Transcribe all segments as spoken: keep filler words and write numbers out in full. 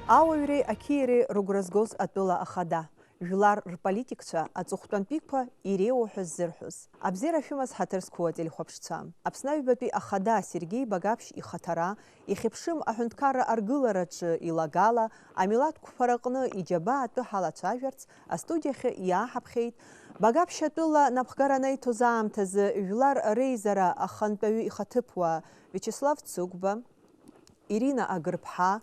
Ауаҩреи ақьиареи рыгәра згоз атәыла ахада, жәлар рполитикцәа аҵыхәтәантәиқәа иреиуоу ҳәа ззырҳәоз. Абзиара шәымаз, ҳаҭыр зқәу ателехәаԥшцәа. Аԥсны аҩбатәи ахада Сергеи Багаԥшь ихаҭара, ихьыԥшым аҳәынҭқарра аргылараҿы илагала, амилаҭ қәԥараҟны иџьабаа атәы ҳалацәажәарц астудиахьы иааҳаԥхьеит Багаԥшь атәыла напхгара анаиҭоз аамҭазы жәлар реизара ахантәаҩы ихаҭыԥуа Виачеслав Цыгәба, Ирина Агырԥҳа,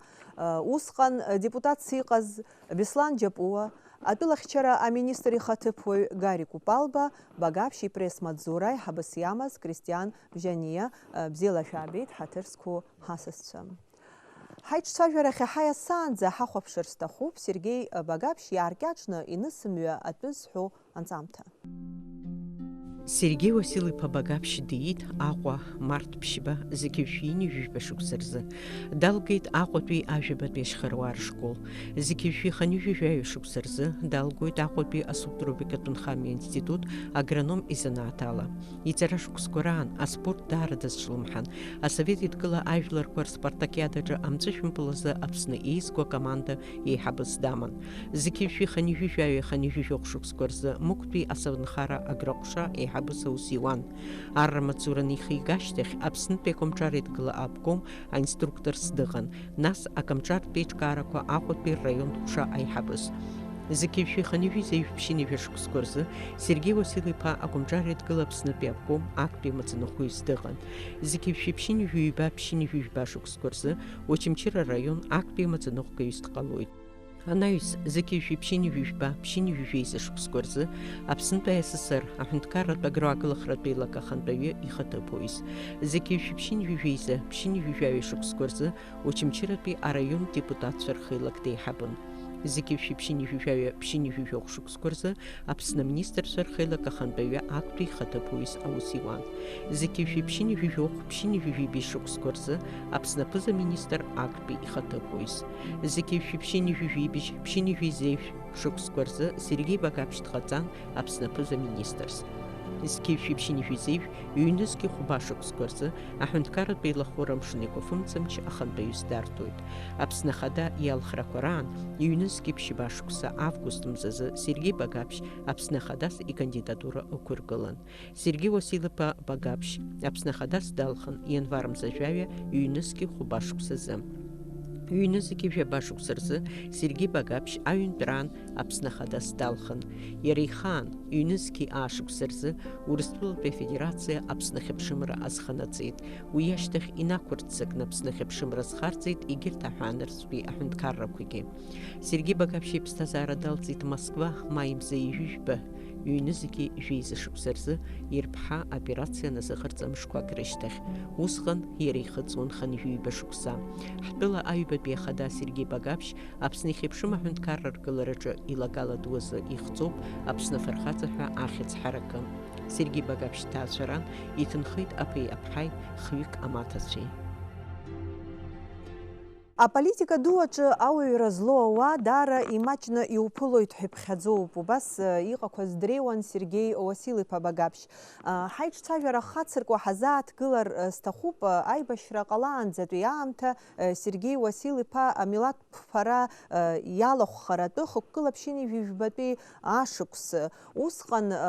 усҟан депутатс иҟаз Беслан Џьапуа, атәылахьчара аминистр ихаҭыԥуаҩ Гари Купалба, Багаԥшь ипресс-маҵзура аиҳабыс иамаз Кристиан Бжьаниа, бзиала шәаабеит, ҳаҭыр зқәу ҳасасцәа. Ҳаиҿцәажәарахь иаҳа иассаанӡа ҳахәаԥшыр сҭахуп Сергеи Багаԥшь иааркьаҿны инысымҩа атәы зҳәо анҵамҭа. Сергеи Уасил-иԥа Багаԥшь диит Аҟәа март ԥшьба зқьи жәшәи ҩынҩажәи жәба шықәса рзы. Далгеит Аҟәатәи ажәабатәи ашьхаруаа рышкол. Зқьи жәшәи хынҩажәи жәаҩа шықәса рзы далгоит Аҟәатәи асубтропикатә нхамҩа институт агроном изанааҭ ала. Иҵара шықәсқәа раан аспорт даара дазҿлымҳан. Асовет Еидгыла ажәларқәа рспартакиадаҿы амҵәышәымпыл азы Аԥсны еизго акоманда еиҳабыс даман. Зқьи жәшәи хынҩажәи жәаҩа хынҩажәи жәохә шықәсқәа рзы Мықәтәи асовнхара агрыҟәша еиҳабыс аус иуан. Арра маҵзура анихига ашьҭахь, Аԥснытәи акомҿар Еидгыла аобком аинструкторс дыҟан, нас акомҿартә еиҿкаарақәа Аҟәатәи рраионтә ҟәша аиҳабыс. Зқьи жәшәи хынҩажәи жәеиза ԥшьынҩажәи шықәсқәа рзы Сергеи Уасил-иԥа акомҿар Еидгыла Аԥснытәи аобком актәи амаӡаныҟәгаҩыс дыҟан. Зқьи жәшәи ԥшьынҩажәи ҩба ԥшьынҩажәи жәба шықәсқәа рзы Очамчыра араион актәи амаӡаныҟәгаҩыс дҟалоит. Анаҩс, зқьи жәшәи ԥшьынҩажәи жәба ԥшьынҩажәи жәеиза шықәсқәа рзы Аԥснытәи А С С Р аҳәынҭқарратә агроагалахратә еилак ахантәаҩы ихаҭыԥуаҩыс, зқьи жәшәи ԥшьынҩажәи жәеиза ԥшьынҩажәи жәаҩа шықәсқәа рзы Очамчыратәи араион депутатцәа рхеилак деиҳабын. Зқьи жәшәи ԥшьынҩажәи жәаҩа ԥшьынҩажәи жәохә шықәсқәа рзы Аԥсны аминистрцәа рхеилак ахантәаҩы актәи ихаҭыԥуаҩыс аус иуан. Зқьи жәшәи ԥшьынҩажәи жәохә ԥшьынҩажәи жәибжь шықәсқәа рзы Аԥсны аԥыза-министр актәи ихаҭыԥуаҩыс. Зқьи жәшәи ԥшьынҩажәи жәибжь ԥшьынҩажәи зеижә шықәсқәа рзы Сергеи Багаԥшь дҟаҵан Аԥсны аԥыза-министрс. Зқьи жәшәи ԥшьынҩажәи зеижә ҩнызқьи хәба шықәсқәа рзы аҳәынҭқарратә еилахәыра амшын еиқәафымцамч ахантәаҩыс дарҭоит. Аԥсны Ахада иалхрақәа раан ҩнызқьи ԥшьба шықәса август мзазы Сергеи Багаԥшь Аԥсны Ахадас икандидатура ықәыргылан. Сергеи Уасил-иԥа Багаԥшь Аԥсны Ахадас далхын ианвар мза жәаҩа ҩнызқьи хәба шықәсазы. Ҩнызқьи жәаба шықәса рзы Сергеи Багаԥшь аҩынтәраан Аԥсны Ахадас далхын. Иара ихаан, ҩнызқьи аа шықәса рзы Урыстәылатәи Афедерациа Аԥсны ахьыԥшымра азханаҵеит. Уи ашьҭахь инақәырццакны Аԥсны ахьыԥшымра азхарҵеит егьырҭ аҳәаанырцәтәи аҳәынҭқаррақәагьы. Сергеи Багаԥшь иԥсҭазаара далҵит Москва, маи мза ҩажәи жәба, ҩнызқьи жәеиза шықәса рзы ирԥҳа операциа назыҟарҵа мышқәак рышьҭахь. Усҟан иара ихыҵуан хынҩажәи ҩба шықәса. Ҳтәыла аҩбатәи ахада Сергеи Багаԥшь Аԥсны ихьыԥшым аҳәынҭқарра аргылараҿы илагала дуазы ихҵоуп Аԥсны афырхаҵа ҳәа ахьӡ ҳаракы. Сергеи Багаԥшь дҭаацәаран иҭынхеит аԥеи аԥҳаи, хҩык амаҭацәеи. Аполитика ду аҿы ауаҩра злоу ауаа даара имаҷны иуԥылоит ҳәа иԥхьаӡоуп. Убас, э, иҟақәаз дреиуан Сергеи Уасил-иԥа Багаԥшь. Э, ҳаиҿцәажәара хацыркуа ҳазааҭгылар, э, сҭахуп, э, аибашьра ҟалаанӡатәи аамҭа, э, Сергеи Уасил-иԥа амилаҭ қәԥара, э, иалахәхаратәы хықәкыла ԥшьынҩажәи жәбатәи ашықәс. Усҟан, э,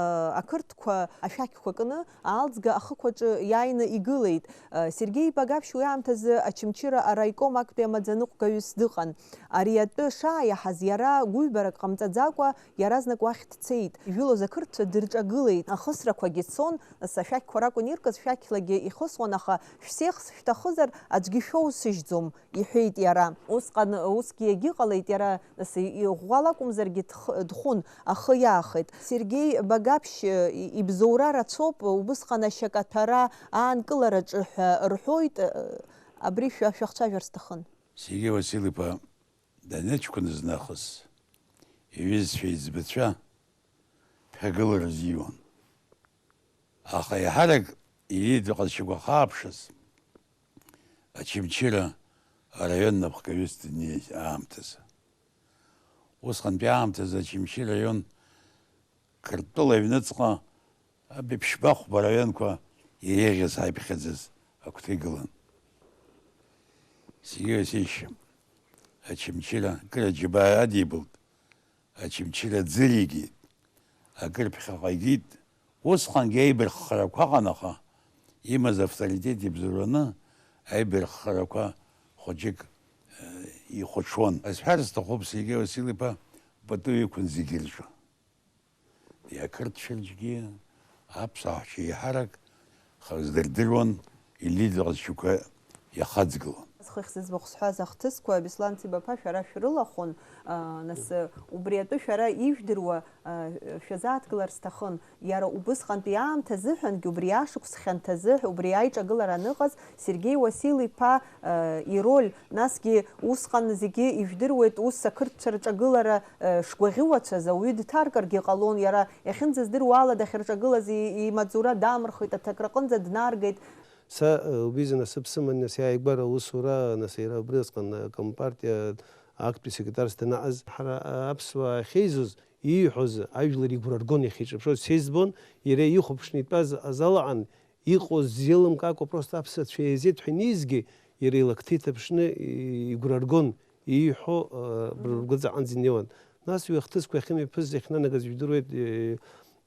ақырҭқәа ашәақьқәа кны, Аалӡга ахықәаҿы иааины игылеит. Сергеи Багаԥшь уи аамҭазы Очамчыра араиком актәи амаӡаныҟәгаҩыс дыҟан. Ари атәы шааиаҳаз, иара гәыҩбарак ҟамҵаӡакәа иаразнак уахь дцеит. Ижәылоз ақырҭцәа дырҿагылеит. Ахысрақәагьы цон, нас ашәақьқәа ракәын иркыз, шәақьлагьы ихысуан, аха шәсеихс шәҭахызар, аӡәгьы шәоусыжьӡом, иҳәеит иара. Усҟан усгьы иагьыҟалеит, иара, нас, иӷәӷәала акәымзаргьы дх-, дхәын, ахы иаахеит. Сергеи Багаԥшь, и-, ибзоура рацәоуп, убысҟан ашьакаҭәара аанкылараҿы ҳәа рҳәоит, абри шәа-, шәахцәажәар сҭахын. Сергеи Васил-иԥа даныҷкәыназ нахыс, иҩызцәа еиҵбацәа ԥхьагылара азиуан. Аха еиҳарак ииит ҟазшьақәа хааԥшыз Очамчыра араион напхгаҩыс днеиз аамҭазы. Усҟантәи аамҭазы Очамчыра араион Қырҭтәыла аҩныҵҟа абиԥшьба хәба раионқәа иреиӷьыз ҳаиԥхьаӡаз агәҭа игылан. Сергеи Васильевич, Очамчыра, акыр аџьабаа адибылт, Очамчыра аӡы ригеит, акыр ԥхьаҟа игеит. Усҟангьы аибарххарақәа ыҟан, аха имаз авторитет ибзоураны аибарххарақәа хәыҷык, э, ихәаҽуан. Исҳәар сҭахуп, Сергеи Васил-иԥа пату иқәын зегьы рҿы. Иақырҭцәа рҿгьы аԥсуаа ҳәа еиҳарак хаз дырдыруан, илидерцәақәа иахаҵгылон. Зхы ахьзыӡбахә сҳәаз ахҭысқәа, Беслан Ҭибаԥа, шәара шәрылахәын, аа, нас, убри атәы шәара ижәдыруа, аа, шәазааҭгылар сҭахын. Иара убысҟантәи аамҭа азыҳәангьы, убри ашықәс хьанҭазы, убри аиҿагылара аныҟаз, Сергеи Уасил-иԥа, аа, ироль, насгьы усҟан зегьы ижәдыруеит, ус ақырҭцәа рҿагылара, э, шгәаӷьуацәаз ауаҩы дҭаркыргьы ҟалон, иара иахьынӡаздыруа ала дахьырҿагылаз и-, имаҵура дамырхит, аҭакра аҟынӡа днаргеит. Са, э, убри зынасыԥ сыман, нас, иааигәара аусура, нас, иара убри усҟан, э, компартиа актәи секретарс данаҟаз. Ҳара, э, аԥсуаа ахьеизоз, ииҳәоз, ажәлар игәра ргон, иахьиҿаԥшуаз сеизбон, иара ихәаԥшны итәаз азал аҟан, иҟоу ззеилымкаакәа, просто аԥсацәа еизеит ҳәа инеизгьы, иара илакҭа иҭаԥшны и-, игәра ргон, ииҳәо, э, Мгм. ргәыҵаҟынӡа инеиуан. Нас уи ахҭысқәа ахьымҩаԥыз, иахьнанагаз жәдыруеит, э,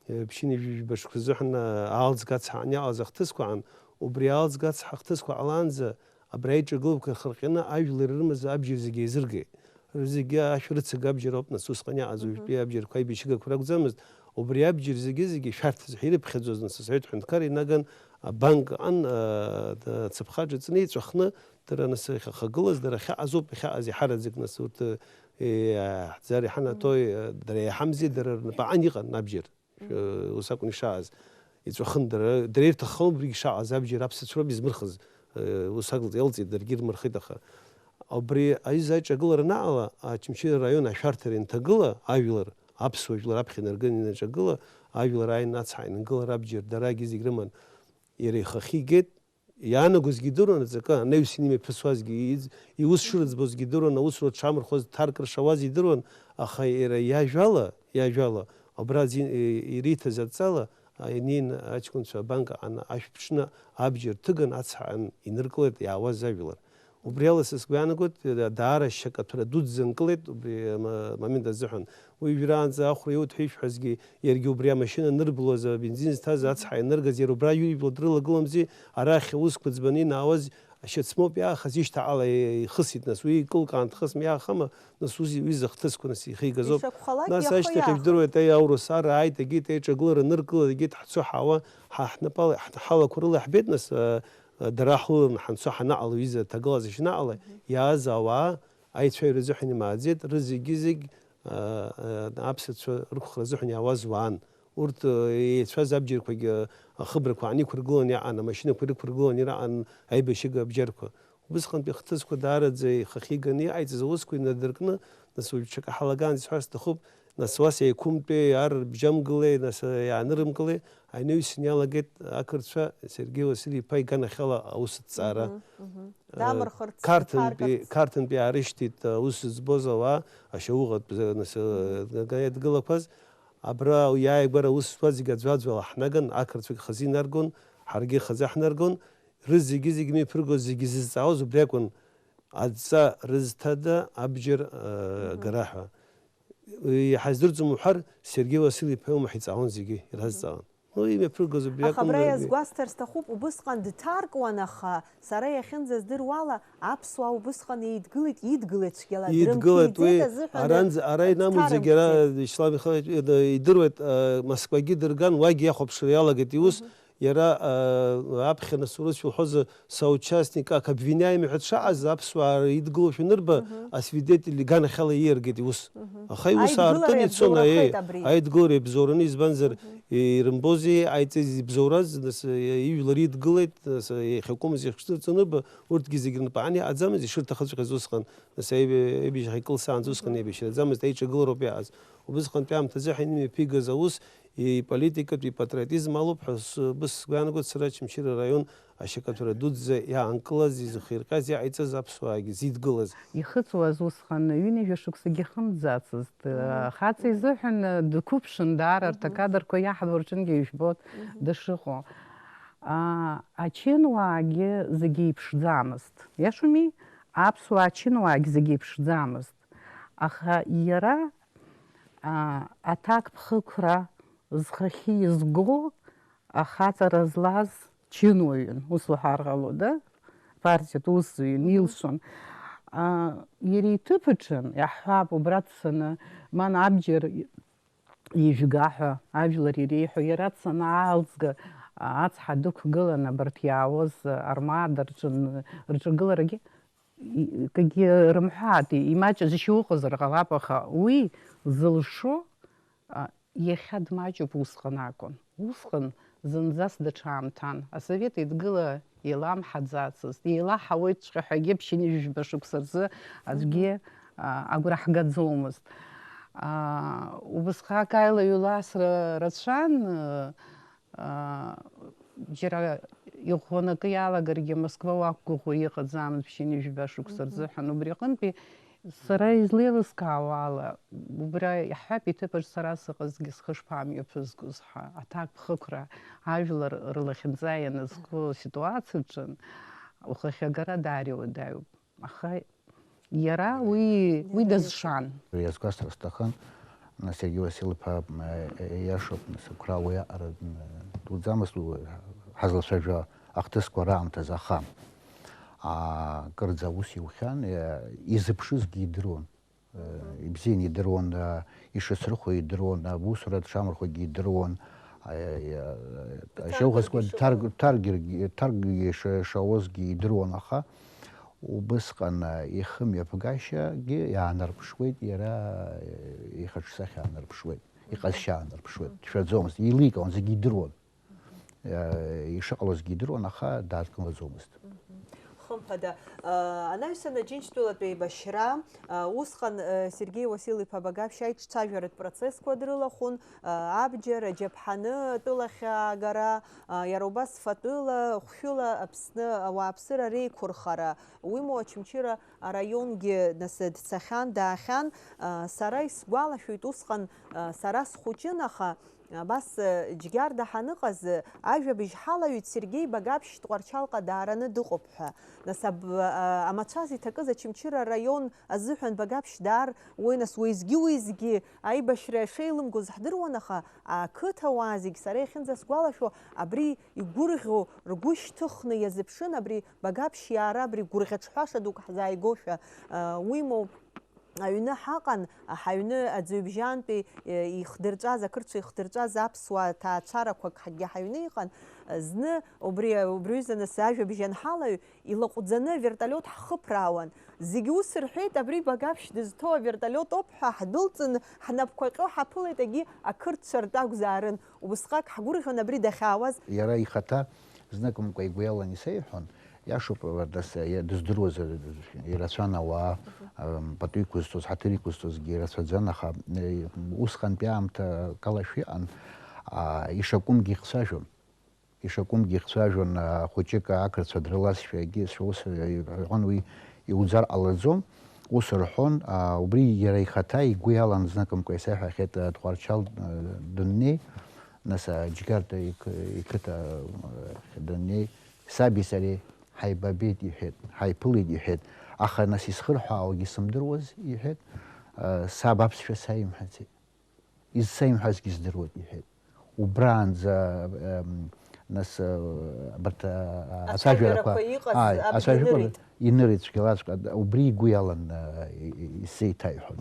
э, ԥшьынҩажәи жәба шықәса азыҳәан, э, аалӡга ацҳа аҟны иҟаз ахҭысқәа аан, убри аалӡга ацҳа ахҭысқәа ҟалаанӡа, абра аиҿагылақәа рхырҟьаны ажәлар ирымаз абџьар зегьы еизыргеит. Зегьы ашә рыцага абџьар ауп, нас, усҟан иаҟаз Мгм. уажәтәи абџьарқәа аибашьыгақәа ракәӡамызт. Убри абџьар зегьы-зегьы шәарҭаз ҳәа ирыԥхьаӡоз, нас, асовет ҳәынҭқар инаган, абанк аҟан, а, ацаԥха ҿыцны иҵәахны, дара, нас, иахьахагылаз, дара ахьаҟаз ауп, иахьаҟаз иҳараӡак, нас, урҭ, е, ҳӡара иҳанаҭои, а, дара иаҳамзи, дара рнапаҟан иҟан абџьар. Шәа-, ус акәын ишааз. Иҵәахын дара, дара ирҭаххан убригь шаҟаз абџьар аԥсацәа роуп измырхыз, э, ус аглҵ-, иалҵит, даргьы ирмырхеит, аха. Абри аҩыза аиҿагылара анаҟала, Очамчыра араион ашәарҭара инҭагыла, ажәлар, аԥсуа жәлар аԥхьа инаркын инаҿагыла, ажәлар ааины ацҳа инангылар абџьар дарагьы зегь рыман. Иара ихахьы игеит, иаанагозгьы идыруан аҵакы, анаҩс инымҩаԥысуазгьы, из-, иус шырыӡбозгьы идыруан, аусура дшамырхәаз, дҭаркыр шауаз идыруан, аха иара иажәала, иажәала, абра аӡин-, и-, ириҭаз адҵала, а, инеин аҷкәынцәа абанк аҟны ашә ԥҽны абџьар ҭыган ацҳаан иныркылеит иаауаз ажәлар. Убри ала са сгәы иаанагоит, да-, даара ашьакаҭәара дуӡӡа нкылеит убри ама-, амомент азыҳәан. Уи ижәраанӡа ахәра иоуҭ ҳәа ишәҳәазгьы, иаргьы убри амашьына анырблуаз, абензин зҭаз ацҳа ианыргаз, иара убра ижәбо дрылагыламзи, арахь аусқәа ӡбаны инаауаз ашьацмоуп иаахаз ишьҭаҟала ихысит, нас, уи икылкаан дхысма иаахама, нас, уи, уи зыхҭысқәа, нас, ихигазоуп. Ишакәхалак, Нас иахо ашьҭахь иаахоит. Ижәдыруеит, аи, аурыс ар ааит, агеит, аиҿагылара ныркылеит, агеит, ҳцо ҳаауа, ҳа ҳнапала, ҳ-, ҳалақәа рыла иаҳбеит, нас, а, а, дара ҳлыланы ҳанцо ҳанаҟало, ҩыза аҭагылазаашьа анаҟала, Мгм. иааз ауаа, аицәажәара азыҳәан имааӡеит, рызегьы-зегь, а, а, аԥсацәа рықәхра азыҳәан иаауаз уаан. Урҭ, э, еицәаз абџьарқәагьы, э, ахыбрақәа аан иқәыргыланы иаан, амашьынақәа ирықәыргыланы ираан аибашьыга абџьарқәа. Убысҟантәи ахҭысқәа даараӡа ихахьы иганы иҟаиҵаз аусқәа инадыркны, нас уажә ҽакы ҳалагаанӡа исҳәар сҭахуп, нас уас еиқәымтәеи ар бжьамгылеи, нас, э, иаанырымкылеи, анаҩсан иалагеит ақырҭцәа Сергеи Василь-иԥа иганахьала аусҭҵаара. Мгм, мгм. Э, Дамырхырц, Қарҭынтәи, дҭаркырц. Қарҭынтәи аарышьҭит, э, аус зыӡбоз ауаа, ашьауӷатә, э, нас, э, Мгм. га-, га-, иадгылақәаз. Абра иааигәара аус зуаз зегьы аӡәаӡәала ҳнаган, ақырҭцәагь хазы инаргон, ҳаргьы хазы ҳнаргон, рызегьы-зегьы имҩаԥыргоз зегьы зызҵаауаз убри акәын, адҵа рызҭада абџьар, э, Мгм. гара ҳәа. Иҳаздырӡом уҳәар, Сергеи Васил-иԥа иоума ҳаиҵаауан зегьы, иразҵаауан. Ну, имҩаԥыргоз убри Аха акәын, абра иара иазгәасҭар сҭахуп, убысҟан дҭаркуан, аха сара иахьынӡаздыруала, аԥсуаа убысҟан еидгылеит, идгылеит цәгьала, Идгылеит, дрымԥиӡеит уи азыҳәан аранӡа, ара инамуӡеит иара, дҭарымԥсеит. Ишьҭала Михаил, э, идыруеит, э, Москвагьы дырган, уагьы иахәаԥшра иалагеит иус, Мгм. иара, э, аԥхьа нас урысшәа лҳәозар, соучастник, как обвиняемый ҳәа дшаҟаз, аԥсуаа идгылоушәа анырба, Мгм. асвидетель иганахьала ииаргеит иус. Мгм. Аха иус Аидгылара аартын ицон, иабзоурахеит аиеи, абри. Аидгылара иабзоураны, избанзар, Мгм. ирымбози, аиҵеи зыбзоураз, нас, ижәлар идгылеит, нас, иахьакәымыз ихьӡырҵаны ба, урҭгьы зегьы рнапы аан иаҟаӡамыз, ишырҭахыҵәҟьаз усҟан, нас, аиб-, аибашьра икылсаанӡа усҟан Мгм. еибашьраӡамызт, аиҿагылароуп иааз. Убысҟантәи аамҭазы ҳәа инымҩаԥигаз аус, иполитикатә, ипатриотизм алоуп ҳәа с-, быс-, сгәы иаанагоит сара Очамчыра араион ашьакаҭәара дуӡӡа иаанкылаз, изыхирҟьаз, иҟаиҵаз аԥсуаагьы зидгылаз. Ихыҵуаз усҟан ҩынҩажәа шықәсагьы хымӡацызт. Мгм. Хаҵа изыҳәан дқәыԥшын даара арҭ Мгм. акадрқәа иаҳбо рҿынгьы ижәбоит Мгм. дышыҟоу. А, аченуаагьы зегьы иԥшӡамызт. Иашоуми? Аԥсуаа ачынуаагь зегьы еиԥшӡамызт, аха иара, аа, аҭакԥхықәра зхахьы изго ахаҵара злаз чынуаҩын, ус уҳәар ҟалода, партиатә усзуҩын, Мгм. илшон. Аа, иара иҭыԥ аҿы, иаҳҳәап, убра дцаны, ман абџьар ижәга ҳәа ажәлар иреиҳәо, иара дцаны аалӡга ацҳа дықәгылан, абарҭ иаауаз армада рҿын-, рҿагыларагьы и-, акгьы рымҳәааит, имаҷызшьа уҟазар ҟалап, аха уи зылшо, а, иахьа дмаҷуп усҟан акәын. Усҟан зынӡас даҽа аамҭан. Асовет Еидгыла еиламҳаӡацызт, еилаҳауеитҵәҟьа ҳәагьы ԥшьынҩажәи жәба шықәса рзы аӡәгьы, Мгм. а, агәра ҳгаӡомызт. А, убысҟак аилаҩ-ласра рацәан, а, џьара иӷәӷәаны акы иалагаргьы, Москва уақәгәыӷуа иҟаӡамызт, ԥшьынҩажәи жәба шықәса Мгм. рзыҳәан. Убри аҟынтәи сара излеилыскаауа ала, убра иаҳҳәап, иҭыԥаҿ сара сыҟазгьы схы шԥамҩаԥызгоз ҳәа, аҭакԥхықәра, ажәлар рлахьынҵа ианазку аситуациаҿын, ухахьы агара даара иуадаҩуп. Аха иара уи, уи дазшан. Иазгәасҭар сҭахын, Сергеи Васил-иԥа, м, иашоуп, нас, Қәрала уиаҟара, м, дуӡӡамызт, у-, ҳазлацәажәо ахҭысқәа раамҭазы, аха, а, кырӡа аус иухьан, е, изыԥшызгьы идыруан. Э, ибзианы идыруан, а, ишыцрыхо идыруан, а, усура дшамырхогьы идыруан, а, а, ашьауӷазқәа дҭарг-, дҭаргьыргьы, дҭаргьы ша-, шауазгьы идыруан, аха убысҟан, а, ихымҩаԥгашьагьы иаанарԥшуеит, иара, э, ихаҿсахьа аанарԥшуеит, иҟазшьа аанарԥшуеит, дшәаӡомызт, еиликаауан, зегьы идыруан. Э, ишыҟалозгьы идыруан, аха дааҭгылаӡомызт. Хымԥада, э, анаҩсан Аџьынџьтәылатә еибашьра, э, усҟан, э, Сергеи Уасил-иԥа Багаԥшь аиҿцәажәаратә процессқәа дрылахәын, э, абџьар, аџьаԥҳаны атәылахь аагара, э, иара убас фатәыла, хәшәыла Аԥсны ауааԥсыра реиқәырхара, уимоу Очамчыра араионгьы нас дцахьан, даахьан. Э, сара исгәалашәоит усҟан, э, сара схәыҷын, аха Абас, э, Џьгьарда ҳаныҟаз, э, ажәабжь ҳалаҩит Сергеи Багаԥшь Тҟәарчалҟа даараны дыҟоуп ҳәа. Нас аб-, а, амацәаз иҭакыз Очамчыра араион азыҳәан Багаԥшь даар, уи нас уеизгьы-уеизгьы аибашьра шеилымгоз ҳдыруан, аха ақыҭауаа зегь, сара иахьынӡасгәалашәо, абри игәырӷьо ргәы шьҭыхны иазыԥшын, абри Багаԥшь иаара абри гәырӷьаҿҳәаша дук ҳзааигошәа, э, уимоу, аҩны ҳаҟан, ҳаҩны аӡҩыбжьантәи, э, ихдырҵәаз, ақырҭцәа ихдырҵәаз аԥсуаа ҭаацәарақәак ҳгьы ҳаҩны иҟан. Зны убри, убри ҩыза нас ажәабжь анҳалаҩ, илаҟәӡаны аверталиот ҳхыԥраауан. Зегь ус рҳәеит, абри Багаԥшь дызҭоу аверталиот ауп ҳәа ҳдәылҵын, ҳнапқәа ҟьо ҳаԥылеит, егьи ақырҭцәа ртәы акәзаарын. Убысҟак ҳгәырӷьон абри дахьаауаз. Иара ихаҭа зныкымкәа игәы иалан исеиҳәон, иашоуп, Вардас, иа-, дыздыруаз, э, ирацәан ауаа, Мгм. ам, пату иқәызҵоз, ҳаҭыр иқәызҵозгьы ирацәаӡан, аха, э, усҟантәи аамҭа акалашәа иҟан, а, ишакәымгьы ихцәажәон. Ишакәымгьы ихцәажәон, а, хәыҷык ақырҭцәа дрылазшәа, егьи сҳәо ус, э, иҳәон уи иуӡар ҟалаӡом, ус рҳәон, а, убри иара ихаҭа игәы иалан зныкымкәа исеиҳәахьеит, а, Тҟәарчал, а, дыннеи, нас, а, Џьгьарда иқ-, иқыҭа, а, даннеи, саби сареи ҳаибабеит, иҳәеит, ҳаиԥылеит, иҳәеит, аха нас исхырҳәаауагьы сымдыруаз, иҳәеит, а, саб аԥсшәа саимҳәаӡеит. Изсеимҳәазгьы здыруеит, иҳәеит. Убраанӡа, ем, нас, э, абарҭ, а, а, ацәажәарақәа, ацәажәарақәа иҟаз, ааи, аб ацәажәарақәа инырит. Инырит цәгьалаҵәҟьа, убри игәы иалан, э, и-, и-, исзеиҭаиҳәон.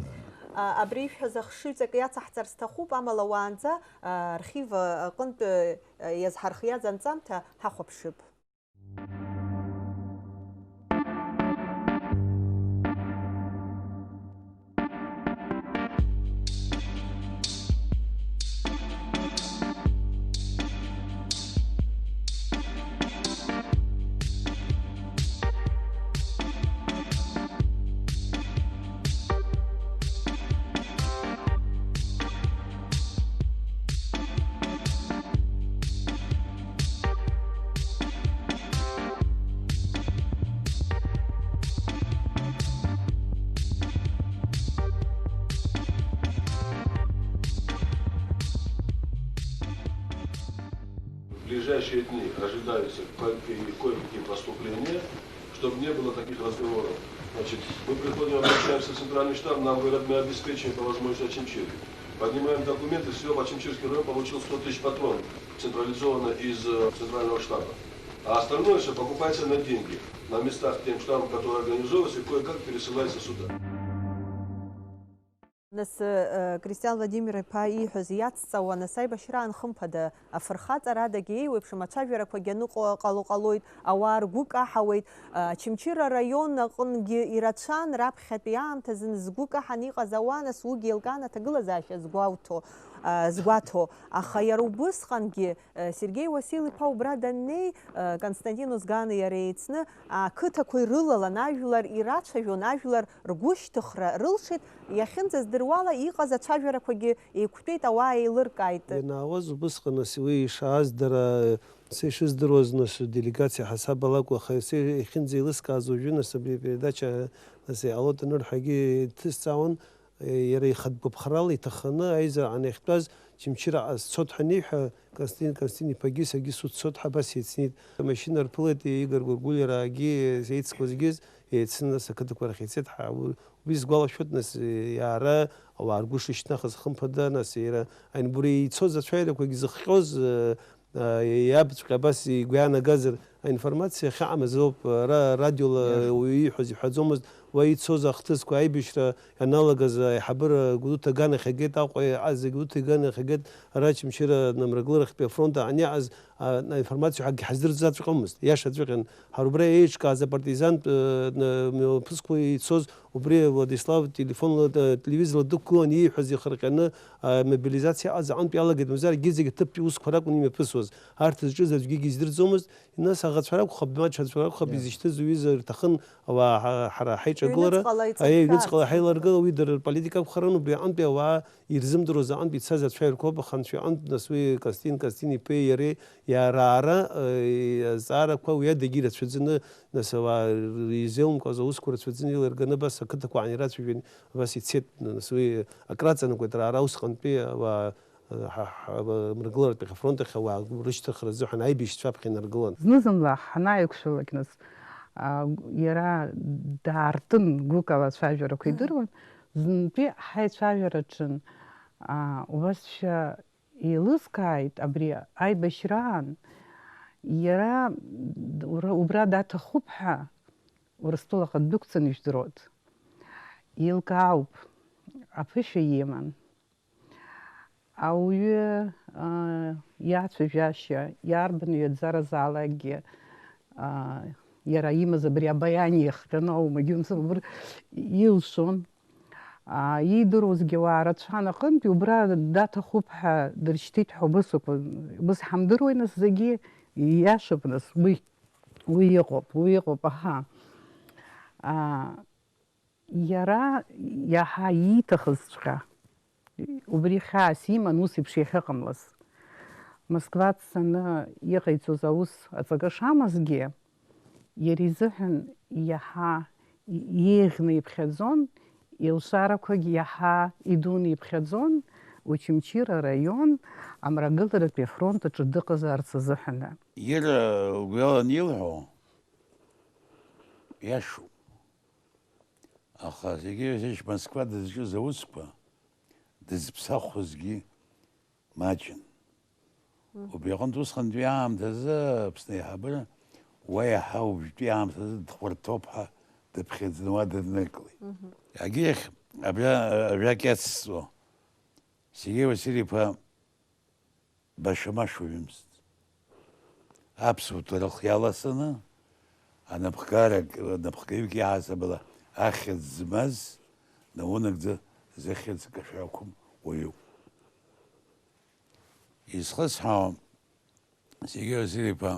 А, абри ишәҳәаз ахшыҩҵак иацаҳҵар сҭахуп, амала уаанӡа, а, архив аҟынтә, э, иазҳархиаз анҵамҭа ҳахәаԥшып. В ближайшие дни ожидаются кое-, кое-какие поступления, чтобы не было таких разговоров. Значит, мы приходим, обращаемся в центральный штаб, нам говорят, мы обеспечим по возможности Очамчире. Поднимаем документы, все, Очамчирский район получил сто тысяч патронов централизованно из э, центрального штаба. А остальное все покупается на деньги, на местах тем штабом, который организовывается, и кое-как пересылается сюда. Нас э, Кристиан Владимир-иԥа ииҳәаз иацҵауа, нас аибашьраан хымԥада афырхаҵарадагьы еиуеиԥшым ацәажәарақәагьы аныҟоу ҟало ҟалоит, ауаа ргәы каҳауеит. Очамчыра араион аҟынгьы ирацәан раԥхьатәи аамҭазын згәы каҳан иҟаз ауаа, нас уигьы еилкаан аҭагылазаашьа згәауҭо, згәаҭо. Аха иара убысҟангьы Сергеи Уасил-иԥа убра даннеи, Константин Озгани иареи еицны ақыҭақәа ирылалан, ажәлар ирацәажәон, ажәлар ргәышьҭыхра рылшеит, иахьынӡаздыруала иҟаз ацәажәарақәагьы еиқәтәеит, ауаа еилыркааит. Ианаауаз убысҟан, нас, уи ишааз дара, са ишыздыруаз, нас, делегациа ҳасаб алакәу, аха са иахьынӡеилыскааз уажәы, нас, абри апередача, нас, иҟалоит анырҳәагьы иҭысҵаауан, иара ихатә гәаԥхарала иҭахханы аизара анахьтәаз Очамчыраҟа сцоит ҳаниҳәа, Константин Константин-иԥагьы саргьы суццоит ҳәа абас еицнеит. Амашьына рԥылеит, Игор Гәыргәлиараагьы еицқәазгьы еицны, нас, ақыҭақәа рахь ицеит. Ҳа-, у-, убри сгәалашәоит, нас, иаара ауаа ргәы шышьҭнахыз, хымԥада, нас, иара аинбура ицоз ацәаҩарақәагь зыхҟьоз, э, э, иабҵәҟьа абас игәы иаанагазар, аинформациа ахьаҟамыз ауп, ара радиола Иа. уаҩы ииҳәоз иҳәаӡомызт, уа ицоз ахҭысқәа, аибашьра ианалагаз аиҳабыра Гәдоуҭа аганахь агеит, Аҟәа иҟаз Гәдоуҭа аганахь агеит, ара Очамчыра Амрагыларахьтәи афронт аан иаҟаз, а, аинформациа ҳәагьы ҳаздырӡаҵәҟьомызт, иашаҵәҟьан. Ҳара убра еиҿкааз апартизантә, э, н-, мҩаԥысқәа ицоз, убри Владислав телефонла, э, телевизорла дықәгылан ииҳәаз ихырҟьаны, а, мобилизациа аҟаз аҟынтә иалагеит, мамзар егьырҭ зегьы аҭыԥтәи усқәа ракәын имҩаԥысуаз. Арҭ зҿыз аӡәгьы издырӡомызт, нас аӷацәа ракәхап, маҷ аӡәы ракәхап, Иа. изышьҭыз уҩыза рҭахын, ауаа ҳа-, ҳара ҳаиҿагылара, Ҩныҵҟала аиеи, ҩныҵҟала ицәыршәаарц. ҳаиларгыла, уи дара рполитика акәхарын, убри аҟынтәи ауаа ирзымдыруаз аҟынтә ицаз ацәаҩарқәоуп, аҟанцәа иҟынтә, нас уи Константин Константин-иԥеи иареи иара аара, э, азҵаарақәа уи адагьы ирацәаӡаны, нас ауаа изеилымкааз аусқәа рацәаӡаны иларганы абас ақыҭақәа аан ирацәажәан, абас ицеит, нас уи акраҵанакуеит, ара, ара усҟантәи ауаа, э, ҳа, ҳа, Мрагыларатәи афронт ахь ауаа рышьҭыхра азыҳәан аибашьцәа аԥхьа инаргылан. Зны-зынла ҳанааиқәшәалак, нас, а, иара даартын гәыкала ацәажәарақәа идыруан, знтәи ҳаицәажәараҿын, а, убасшәа еилыскааит, абри аибашьраан иара убра, убра даҭахуп ҳәа Урыстәылаҟа ддәықәҵаны ижәдыруеит. Еилкаауп, аԥышәа иман. Ауаҩы, аа, иацәажәашьа, иарбан ҩаӡаразаалакгьы, аа, иара имаз абри абаиан иахҟьаны аума, џьумсыр, убра илшон. Аа, иидыруазгьы ауаа рацәан аҟынтәи, убра даҭахуп ҳәа дыршьҭит ҳәа убыс акәын. Убыс ҳамдыруеи, нас, зегьы ииашоуп, нас, уи, уи иҟоуп, уи иҟоуп, аҳа. Аа, Иара иаҳа ииҭахызҵәҟьа, убри хьаас иман ус еиԥш иахьыҟамлаз. Москва дцаны иҟаиҵоз аус аҵакы шамазгьы, иара изыҳәан иаҳа еиӷьны иԥхьаӡон, илшарақәагь иаҳа идуны иԥхьаӡон, Очамчыра араион амрагыларатәи афронт аҿы дыҟазаарц азыҳәаны. Иара лгәы иалан илҳәо иашоуп. Аха Сергеи Васильевич Москва дызҿыз аусқәа, дызԥсахуазгьы маҷын. Убри аҟынтә усҟантәи аамҭазы Аԥсны аиҳабыра уа иаҳа уажәтәи аамҭазы дхәарҭоуп ҳәа дыԥхьаӡаны уа дынрыклеит. Егьырахь, абра ажәак иацсҵо, Сергеи Василь-иԥа баша-маша уаҩымызт. Аԥсуа ҭоурых иаласаны, анапхгарак, анапхгаҩык иаҳасабала ахьӡ змаз, наунагӡа зыхьӡ кашәақәым уаҩуп. Изхысҳәаауа, Сергеи Василь-иԥа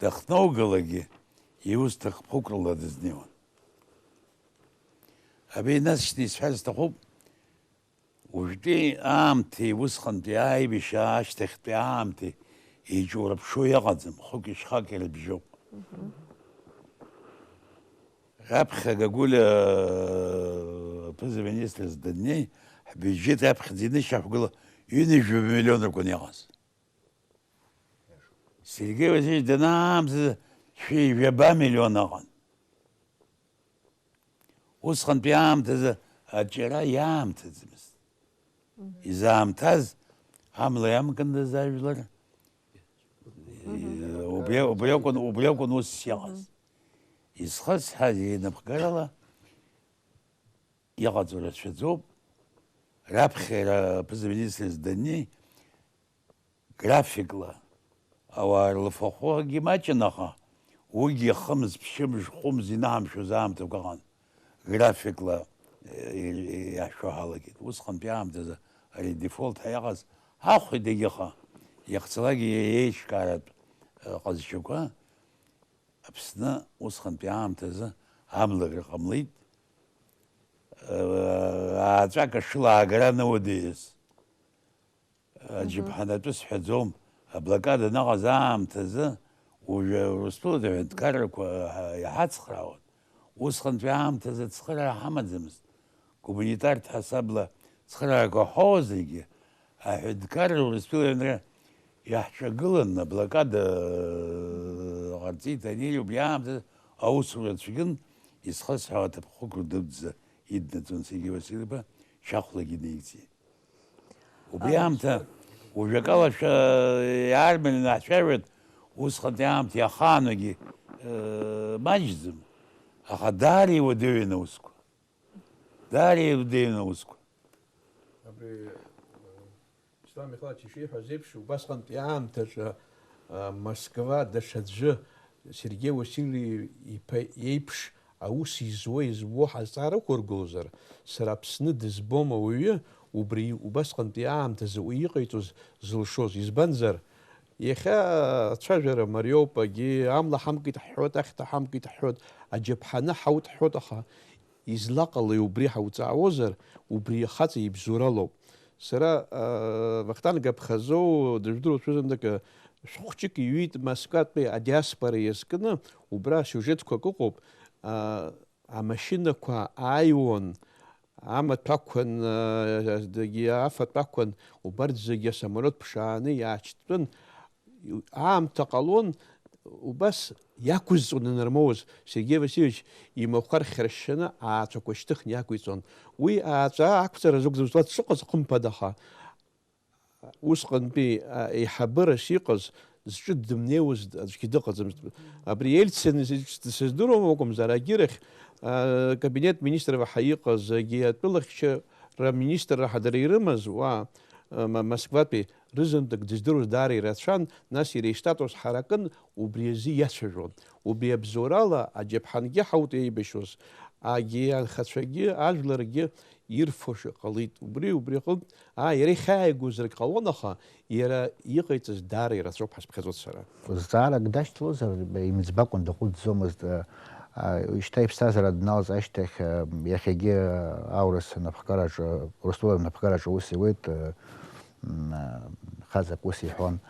дахьноугалакгьы иусҭахь ԥхықәрала дызнеиуан. Абри насшьҭа исҳәар сҭахуп, Уажәтәи аамҭеи усҟантәи аибашьра ашьҭахьтәи аамҭеи еиҿурԥшуа иҟаӡам, хәыки шьхаки рыбжьоуп. Раԥхьа Гагәылиа аԥыза-министрс даннеи, ҳбиуџьет аԥхьаӡа инышьақәгыла ҩынҩажәа миллион ракәын иҟаз. Сергеи Васильевич данаамҭазы шәи жәаба миллион ыҟан. Усҟантәи аамҭазы аҿиара иаамҭаӡамызт. Изаамҭаз амла иамкындаз ажәлар, убри, убри акәын, убри акәын ус иҟаз. Изхысҳәаз инапхгарала иҟаҵо рацәаӡоуп. Раԥхьа иара аԥыза-министр даннеи, графикла ауаа рлафахәыгьы маҷын, аха уигьы хымз, ԥшьымз, хәымз инаҳамшәоз аамҭақәа ыҟан. Графикла, э, иаҳшәо ҳалагеит. Усҟантәи аамҭазы ари дефолт ҳәа иҟаз ҳахәеит егьыҟа. Иахьцалакгьы еиҿкааратә, э, ҟазшьақәа Аԥсны усҟантәи аамҭазы амлагара ҟамлеит. Э, ааҵәак ашыла аагара ануадаҩыз. Аџьаԥҳанатәы сҳәаӡом, аблокада аныҟаз аамҭазы уажәы Урыстәылатәи аҳәынҭқаррақәа иҳацхраауан. Усҟантәи аамҭазы ацхыраара ҳамаӡамызт. Гуманитартә ҳасабла цхыраарақәа ҳҳәозаргьы, аҳәынҭқарра Урыстәыла аҩнра иаҳҿагылан, аблокада ҟарҵеит, ани убри аамҭазы аусура цәгьан, изхысҳәаауа аҭыԥ хықәкы дуӡӡа иднаҵон Сергеи Васильев-иԥа, шьахәлагьы неигӡеит. Убри аамҭа, уажәакала шәа иаармарианы ҳцәажәоит, усҟантәи аамҭа иахааноугьы, э, маҷӡам, аха даара иуадаҩын аусқәа. Даара иуадаҩын аусқәа. Абри, э, Ислам Михайлович ишиҳәаз еиԥш, убасҟантәи аамҭаҿы, э, Москва даҽаӡәы, Сергеи Васильев иԥа иеиԥш, аус изуа, избо ҳазҵаара ықәыргозар, сара Аԥсны дызбом ауаҩы, убри убасҟантәи аамҭазы уи иҟаиҵоз зылшоз. Избанзар, иахьа ацәажәара мариоуп, агьи амла ҳамкит ҳҳәоит, ахьҭа ҳамкит ҳҳәоит, аџьаԥҳаны ҳаут ҳҳәоит, аха излаҟалеи убри ҳауҵаауазар, убри ахаҵа ибзоуралоуп. Сара, а, Вахтанг Аԥхазоу, дыжәдыруа шәызынтәык, шәҟәқәак иҩит Москватәи адиаспора иазкны, убра асиужетқәак ыҟоуп, а, амашьынақәа ааиуан, амаҭәақәан, а, дагьы афатәақәан, убарҭ зегьы асамолиот ԥшааны иаачтәын. Аамҭа ҟалон, убас иақәызҵон инармоуаз, Сергеи Васильевич имахәар хьыршьшьаны ааҵәақәа шьҭыхны иақәиҵон. Уи ааҵәа ақәҵара зықәӡамыз уа дшыҟаз хымԥадаха, усҟантәи, а, еиҳабырас иҟаз, зҿы дымнеиуаз аӡәгьы дыҟаӡамызт. Абри Ельцин сыздыруам акәымзар, агьырахь, а, кабинет министров ҳәа иҟаз, агьи атәылахьчара министрра ҳәа дара ирымаз, уа, а, Ма-, Москватәи рызынтәык дыздыруаз даара ирацәан, нас иара истатус ҳаракын, убри азы иацәажәон. Убри абзоурала аџьаԥҳангьы ҳаут еибашьуаз, агьи анхацәагьы, ажәларгьы ирфошәа ҟалеит. Убри, убри аҟынтә, аа, иара ихьааигозаргь ҟалон, аха иара иҟаиҵаз даара ирацәоуп ҳазԥхьаӡоит сара. Зҵаарак дашьҭалозар, имӡбакәан дыҟәыҵӡомызт, а, а, шьҭа иԥсҭазаара дналҵ ашьҭахь, а, иахьагьы аурыс анапхгараҿы, Урыстәыла анапхгараҿы аус иуеит, а, м, а, хаҵак ус иҳәон.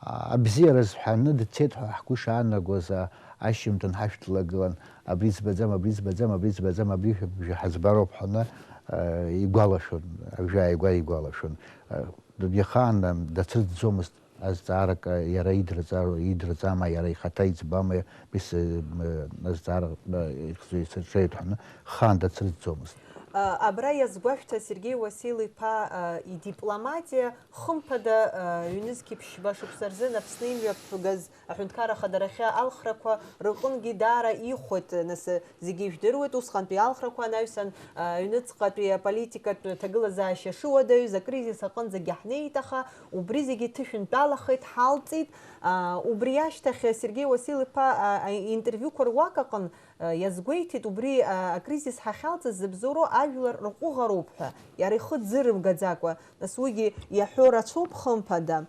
А, абзиара зҳәаны дцеит ҳәа ҳгәы шаанагоз, а, ашьжьымҭан ҳашә длагылан, абри ӡбаӡам, абри ӡбаӡам, абри ӡбаӡам, абри жәа-, жәа ҳаӡбароуп ҳәаны, а, игәалашәон, абжьы ааигәа игәалашәон. А, дыдҩахаан, а, дацрыҵӡомызт азҵаарак, а, иара идырҵар-, идырҵама, иара ихаҭа иӡбама, Бес-, м, азҵаара, м, ихзы исырҽеит ҳәа, хаан дацрыҵӡомызт. А, абра иазгәашәҭа Сергеи Уасил-иԥа, а, идипломатиа, хымԥада, а, ҩнызқьи ԥшьба шықәса рзын Аԥсны имҩаԥгаз аҳәынҭқарра ахадарахьы алхрақәа рҟынгьы даара ихәеит, нас, зегьы ижәдыруеит, усҟантәи алхрақәа анаҩсан, а, аҩныҵҟатәи аполитикатә ҭагылазаашьа шыуадаҩыз, акризис аҟынӡагьы ҳнеит, аха убри зегьы ҭышәынтәалахеит, ҳалҵит. А, убри ашьҭахь Сергеи Уасил-иԥа, а, аинтервиуқәа руак аҟын, а, иазгәеиҭеит, убри, а, акризис ҳахьалҵыз зыбзоуроу ажәлар рҟәыӷароуп ҳәа, иара ихы дзырымгаӡакәа, нас уигьы иаҳәо рацәоуп, хымԥада.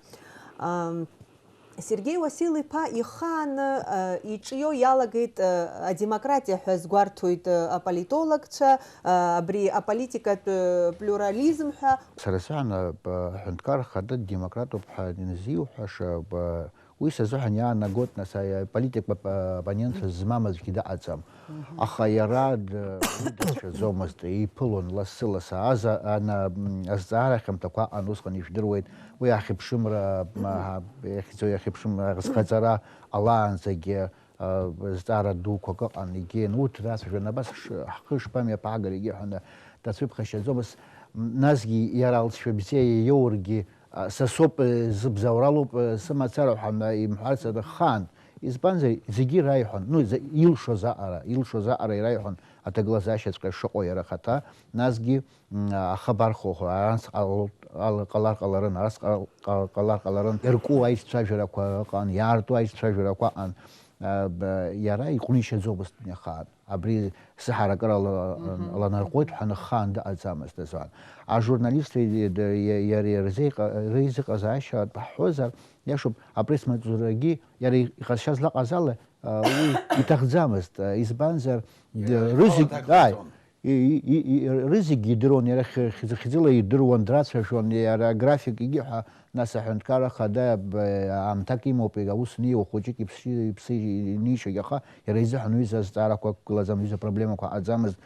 Ам, Сергеи Уасил-иԥа ихааны, а, иҿио иалагеит, а, адемократиа ҳәа згәарҭоит, а, аполитологцәа, а, абри аполитикатә, а, плюрализм ҳәа. Сара саан, а, б-, аҳәынҭқар хада демократуп ҳәа инзиуҳәаша, б-, уи сазыҳәан иаанагот, нас, аи-, аполитик ап-, оппонент змам аӡәгьы дыҟаӡам. Аха иара д-, уи дацәшәаӡомызт, иԥылон лассы-лассы. Аза-, ана, м, азҵаара хьамҭақәа аҟан усҟан ижәдыруеит, уи ахьыԥшымра, м, а, иахьӡо иахьыԥшымра, ахьӡхаҵара ҟалаанӡагьы, а, зҵаара дуқәак ыҟан, егьи, урҭ рацәажәон, абас ш-, ҳхы шԥамҩаԥаагари, егьи ҳәа дацәыԥхашьаӡомызт. Насгьы иара алҵшәа бзиа иоургьы, а, са соуп, э, зыбзоуралоуп, э, сымацара ҳәа имҳәарц рхаан. Избанзар, зегьы ираиҳәон, ну, за-, илшоз аҟара, илшоз аҟара ираиҳәон аҭагылазаашьаҵәҟьа шыҟоу иара ахаҭа, насгьы, м, ахабар хәыхәа, аранс ҟало-, ала-, ҟалар ҟаларын, арас ҟал-, ҟал-, ҟалар ҟаларын, ирку аицәажәарақәа ыҟан, иаарту аицәажәарақәа ыҟан. А, б-, иара иҟәнишьаӡомызт ахаан. Абри сыҳаракыра ла-, Мгм. ланарҟәуеит ҳәа ныххаан дыҟаӡамызт азоан. Ажурналистцәеи д-, д-, иа-, иареи рзеиҟа-, реизыҟазаашьа ҳҳәозар, иашоуп, апресс-маҵзурагьы иара иҟазшьа злаҟаз ала, а, уи иҭахӡамызт. А, избанзар, д-, Иара рызегь, ихала ааи, дақәиҵон. и-, и-, и-, и-, рызегь идыруан, иара хь-, хьӡ-, хьӡыла идыруан, драцәажәон, иара аграфик егьи ҳәа. Нас аҳәынҭқарра Ахада б-, аамҭак имоуп, аус неиуа хәыҷык иԥсы, иԥсы инишьагь, аха иара изыҳәан ҩыза азҵаарақәа ықәгылаӡам, ҩыза проблемақәа ҟаӡамызт.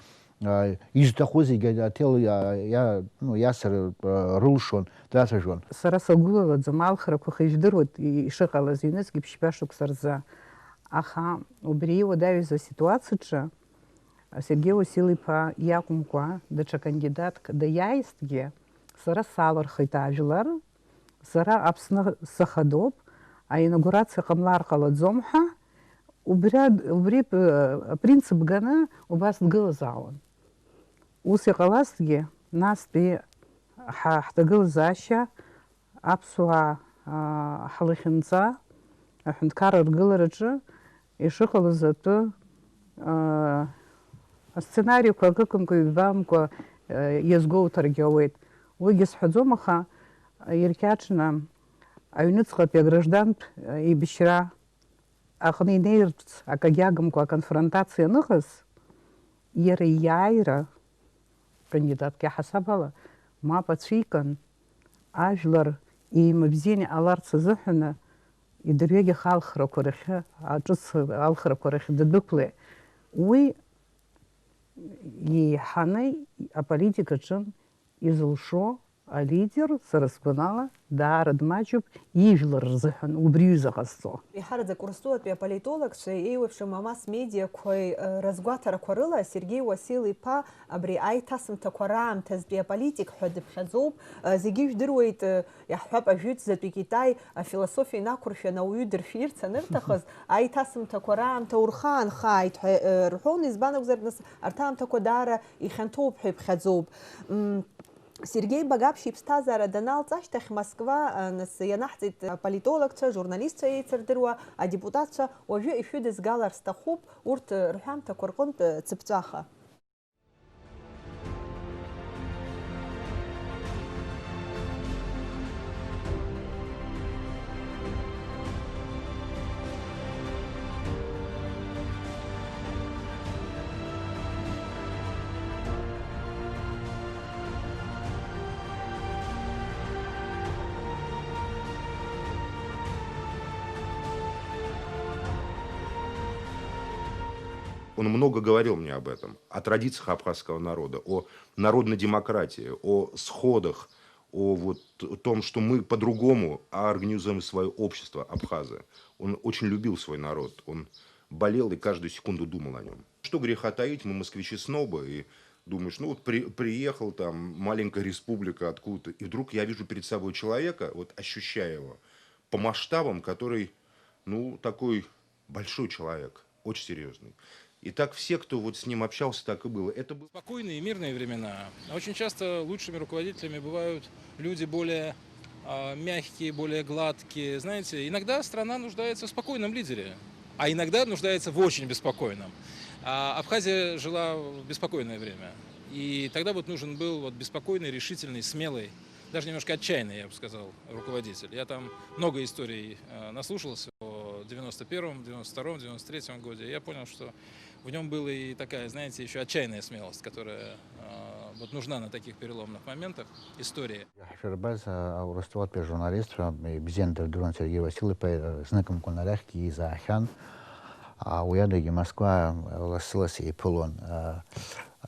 А, изҭаху зегьы аҭел иа-, иа-, ну, иасыр, а, рылшон, драцәажәон. Сара сагәылалаӡом, алхрақәа хыжәдыруеит и-, ишыҟалаз, ҩнызқь ԥшьба шықәса рзы. Аха убри иуадаҩыз аситуациаҿы Сергеи Уасил-иԥа иакәымкәа, даҽа кандидатк даиааизҭгьы, сара салырхит ажәлар, сара Аԥсны сахадоуп, аинаугурациа ҟамлар ҟалаӡом ҳәа, убри, убри п-, апринцип ганы убас дгылазаауан. Ус иҟалазҭгьы, настәи ҳа-, ҳҭагылазаашьа аԥсуаа, аа, ҳлахьынҵа аҳәынҭқарра ргылараҿы ишыҟалаз атәы, аа, асценариақәа акыкымкәа, ҩбамкәа, аа, иазгәоуҭаргьы ауеит. Уигьы сҳәаӡом, аха иркьаҿны аҩныҵҟатәи аграждантә, аа, еибашьра аҟны инеирц акагьы агымкәа аконфронтациа аныҟаз, иара ииааира, кандидатк иаҳасаб ала, мап ацәикын, ажәлар еимабзианы иҟаларц азыҳәаны идырҩегьых алхрақәа рахьы, аҿыц алхрақәа рахь дадәықәлеит. Уи еиҳаны аполитикаҿы изылшо алидер, сара сгәанала, даара дмаҷуп ижәлар рзыҳәан убри аҩыза ҟазҵо. Еиҳараӡак Урыстәылатәи аполитологцәеи еиуеиԥшым амасс-медиақәеи, э, рызгәаҭарақәа рыла, Сергеи Уасил-иԥа абри аиҭасымҭақәа раамҭазтәи аполитик ҳәа дыԥхьаӡоуп. Э, зегьы ижәдыруеит, э, иаҳҳәап, ажәытәӡатәи Китай афилософиа инақәыршәаны ауаҩы дыршәирц анырҭахыз, аиҭасымҭақәа раамҭа урхаанхааит ҳәа, э, рҳәон, избан акәзар, нас, арҭ аамҭақәа даара ихьанҭоуп ҳәа иԥхьаӡоуп. М, Сергеи Багаԥшь иԥсҭазаара даналҵ ашьҭахь Москва, а, нас ианаҳҵеит аполитологцәа, ажурналистцәа еицырдыруа, адепутатцәа, уажәы ишәыдызгалар сҭахуп урҭ рҳәамҭақәа рҟынтә цыԥҵәаха. Он много говорил мне об этом, о традициях абхазского народа, о народной демократии, о сходах, о вот том, что мы по-другому организуем свое общество, абхазы. Он очень любил свой народ, он болел и каждую секунду думал о нем. Что греха таить, мы москвичи-снобы, и думаешь, ну вот при-, приехал там, маленькая республика откуда-то, и вдруг я вижу перед собой человека, вот ощущаю его по масштабам, который, ну, такой большой человек, очень серьезный. И так все, кто вот с ним общался, так и было. Это был Спокойные и мирные времена. Очень часто лучшими руководителями бывают люди более, а, мягкие, более гладкие. Знаете, иногда страна нуждается в спокойном лидере, а иногда нуждается в очень беспокойном. А Абхазия жила в беспокойное время. И тогда вот нужен был вот беспокойный, решительный, смелый, даже немножко отчаянный, я бы сказал, руководитель. Я там много историй, э, наслушался о девяносто первом, девяносто втором, девяносто третьем годе. Я понял, что в нём была и такая, знаете, ещё отчаянная смелость, которая, э, вот нужна на таких переломных моментах истории. Иаҳшәырбаз, а, Урыстәылатәи ажурналистцәа, ибзианы дырдыруан Сергеи Васил-иԥа, зныкымкәан арахьгьы изаахьан. А, уи адагьы Москва лассы-лассы иԥылон. А,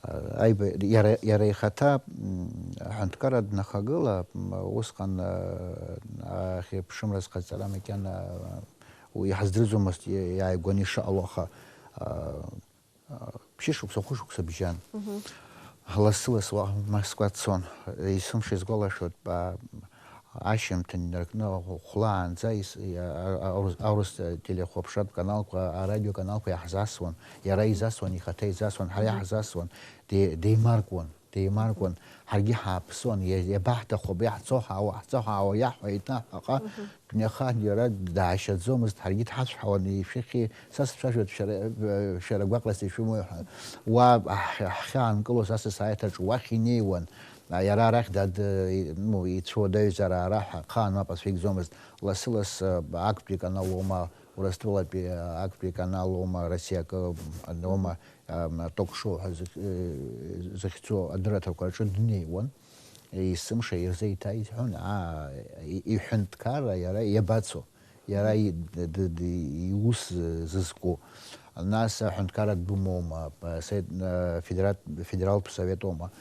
а, аиба-, иара, иара ихаҭа, м, аҳәынҭқарра днахагыла, м, усҟан, а, ахьыԥшымра зҟаҵара макьана, а, Уи иҳаздырӡомызт иа-, иааигәаны ишыҟало, аха, а, а, ԥшьышықәса, хәышықәса бжьан. Мгм. Лассы-лассы уаҟа Москва дцон. Есымша исгәалашәоит, а, ашьыжьымҭан инаркны хәлаанӡа ис-, иа-, а-, аурыс, аурыс телехәаԥшратә каналқәа, арадиоканалқәа иаҳзасуан. Иара изасуан, ихаҭа изасуан, ҳара Мгм. иаҳзасуан. Де-, деимаркуан, деимаркуан. Ҳаргьы ҳааԥсуан, иа-, иабаҳҭаху, абри ҳцо ҳаауа, ҳцо ҳаауа, иаҳҳәа еиҭаҳәаҟа. Мгм. Дунеихаан иара даашьаӡомызт, ҳаргьы дҳацәҳауан, ишәыхьи, са сцәажәоит, шәара, шәара гәаҟрас ишәымои ҳәа. Уа ҳ-, ҳхьаанкылоз асасааирҭаҿы уахь инеиуан. Иара арахь дад-, ну, ицәуадаҩзар ара ҳәа, ахаан мап ацәикӡомызт. Лассы-лассы актәи каналоума, Урыстәылатәи актәи каналоума, Россиакы аноума, ам, ток-шоу ҳәа зых-, э, зыхьӡу адырраҭарқәа рҿы днеиуан. Есымша ирзеиҭаиҳәон, аа, и-, иҳәынҭқарра иара иабацо, иара Мгм. и-, д-, д-, д-, иус зызку. Нас аҳәынҭқарратә думоума, п-, сет-, э, федерат-, федералтә советоума,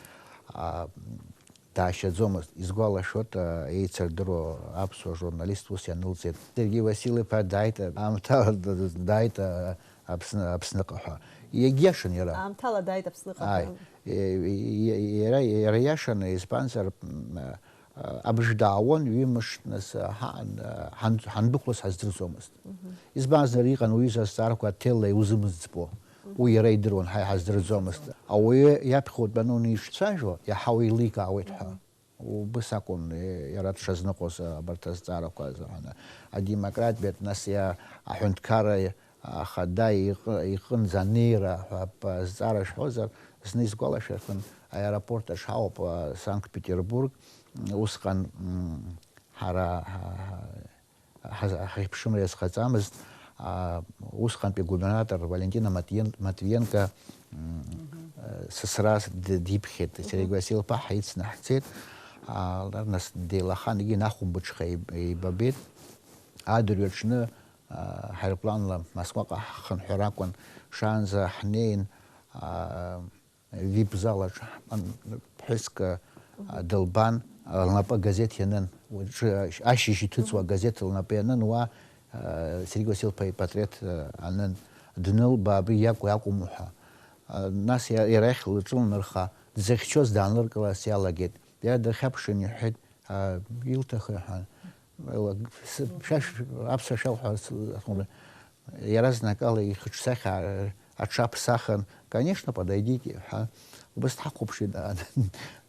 а, даашьаӡомызт. Изгәалашәоит, а, еицырдыруа аԥсуа журналист ус ианылҵеит. Сергеи Васил-иԥа дааит, аамҭала д-, д-, дааит, а, Аԥсны, Аԥсныҟа ҳәа. Иагьиашан иара. Аамҭала дааит Аԥсныҟа Ааи. ҳәа. Е, е, е, иара, иара иашан, избанзар, м, а, абжа даауан, ҩымш нас, а, ҳаан, а, ҳан-, ҳандәықәлоз ҳаздырӡомызт. Мгм. Избанзар, иҟан уаҩы изазҵаарақәа аҭелла иузымыӡбо. Мгм. Уи иара идыруан, ҳа иҳаздырӡомызт. Ауаҩы иаԥхьа утәаны уанишәцәажәо, иаҳа уеиликаауеит ҳәа. Мгм. Убыс акәын, е, иара дшазныҟәоз, а, абарҭ азҵаарақәа азыҳәан. Адемократиатә, нас иа-, аҳәынҭқарра ахада иҟы-, иҟынӡа анеира ҳәа ап-, азҵаара шәҳәозар, зны исгәалашәахьан, аеропорт аҿы ҳауп, а, Санкт-Петербург, м, усҟан, м, ҳара, ҳа-, ҳа-, ҳаз-, ҳаиԥшымра иазхаҵамызт, а, усҟантәи агубернатор Валентина Матвиен-, Матвиенко, м, Мгм. э, сасра д-, диԥхьеит, Мгм. Сергеи Васил-иԥа ҳаицны ҳцеит, а, нас деилахан, егьи нахәымбыҽха еиб-, еибабеит. Адырҩаҽны, а, ҳаирпланла Москваҟа ҳхынҳәыр акәын, шаанӡа ҳнеин, а, вип-зал аҿы ҳтәан, ԥҳәыск, а, дылбан, а, лнапы агазеҭ ианын, уаҵәы ашьыжь иҭыҵуа Мгм. агазеҭ лнапы ианын, уа, а, Сергеи Васил-иԥа ипатреҭ, а, анын, днылба, абри иакәу, иакәым ҳәа. А, нас иа-, иара иахь лҿы лнырха, дзыхьчоз даанлыркыларц иалагеит. Иара дырхьаԥшын, иҳәеит, а, илҭахи ҳәа. Ла-, с-, шәа-, шә-, аԥсуа шәалҳәарц, иаразнакала ихаҿсахьа, а, аҽаԥсахын, конечно, подойдите, ҳәа. Убыс дҳахәаԥшит, а,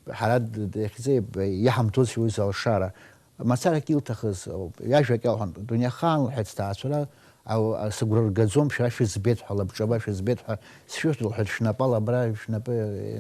ҳара д-, д-, иахьӡеиб-, иаҳамҭозшәа уи залшара. Мацарак илҭахыз, ҩажәак иалҳәан, дунеихаан, лҳәеит, сҭаацәара, ау-, а, сыгәра ргаӡом, шәара шәыӡбеит ҳәа, лабҿаба шәыӡбеит ҳәа, сшәыҳәоит, лҳәеит, шәнапала абра, шәнапы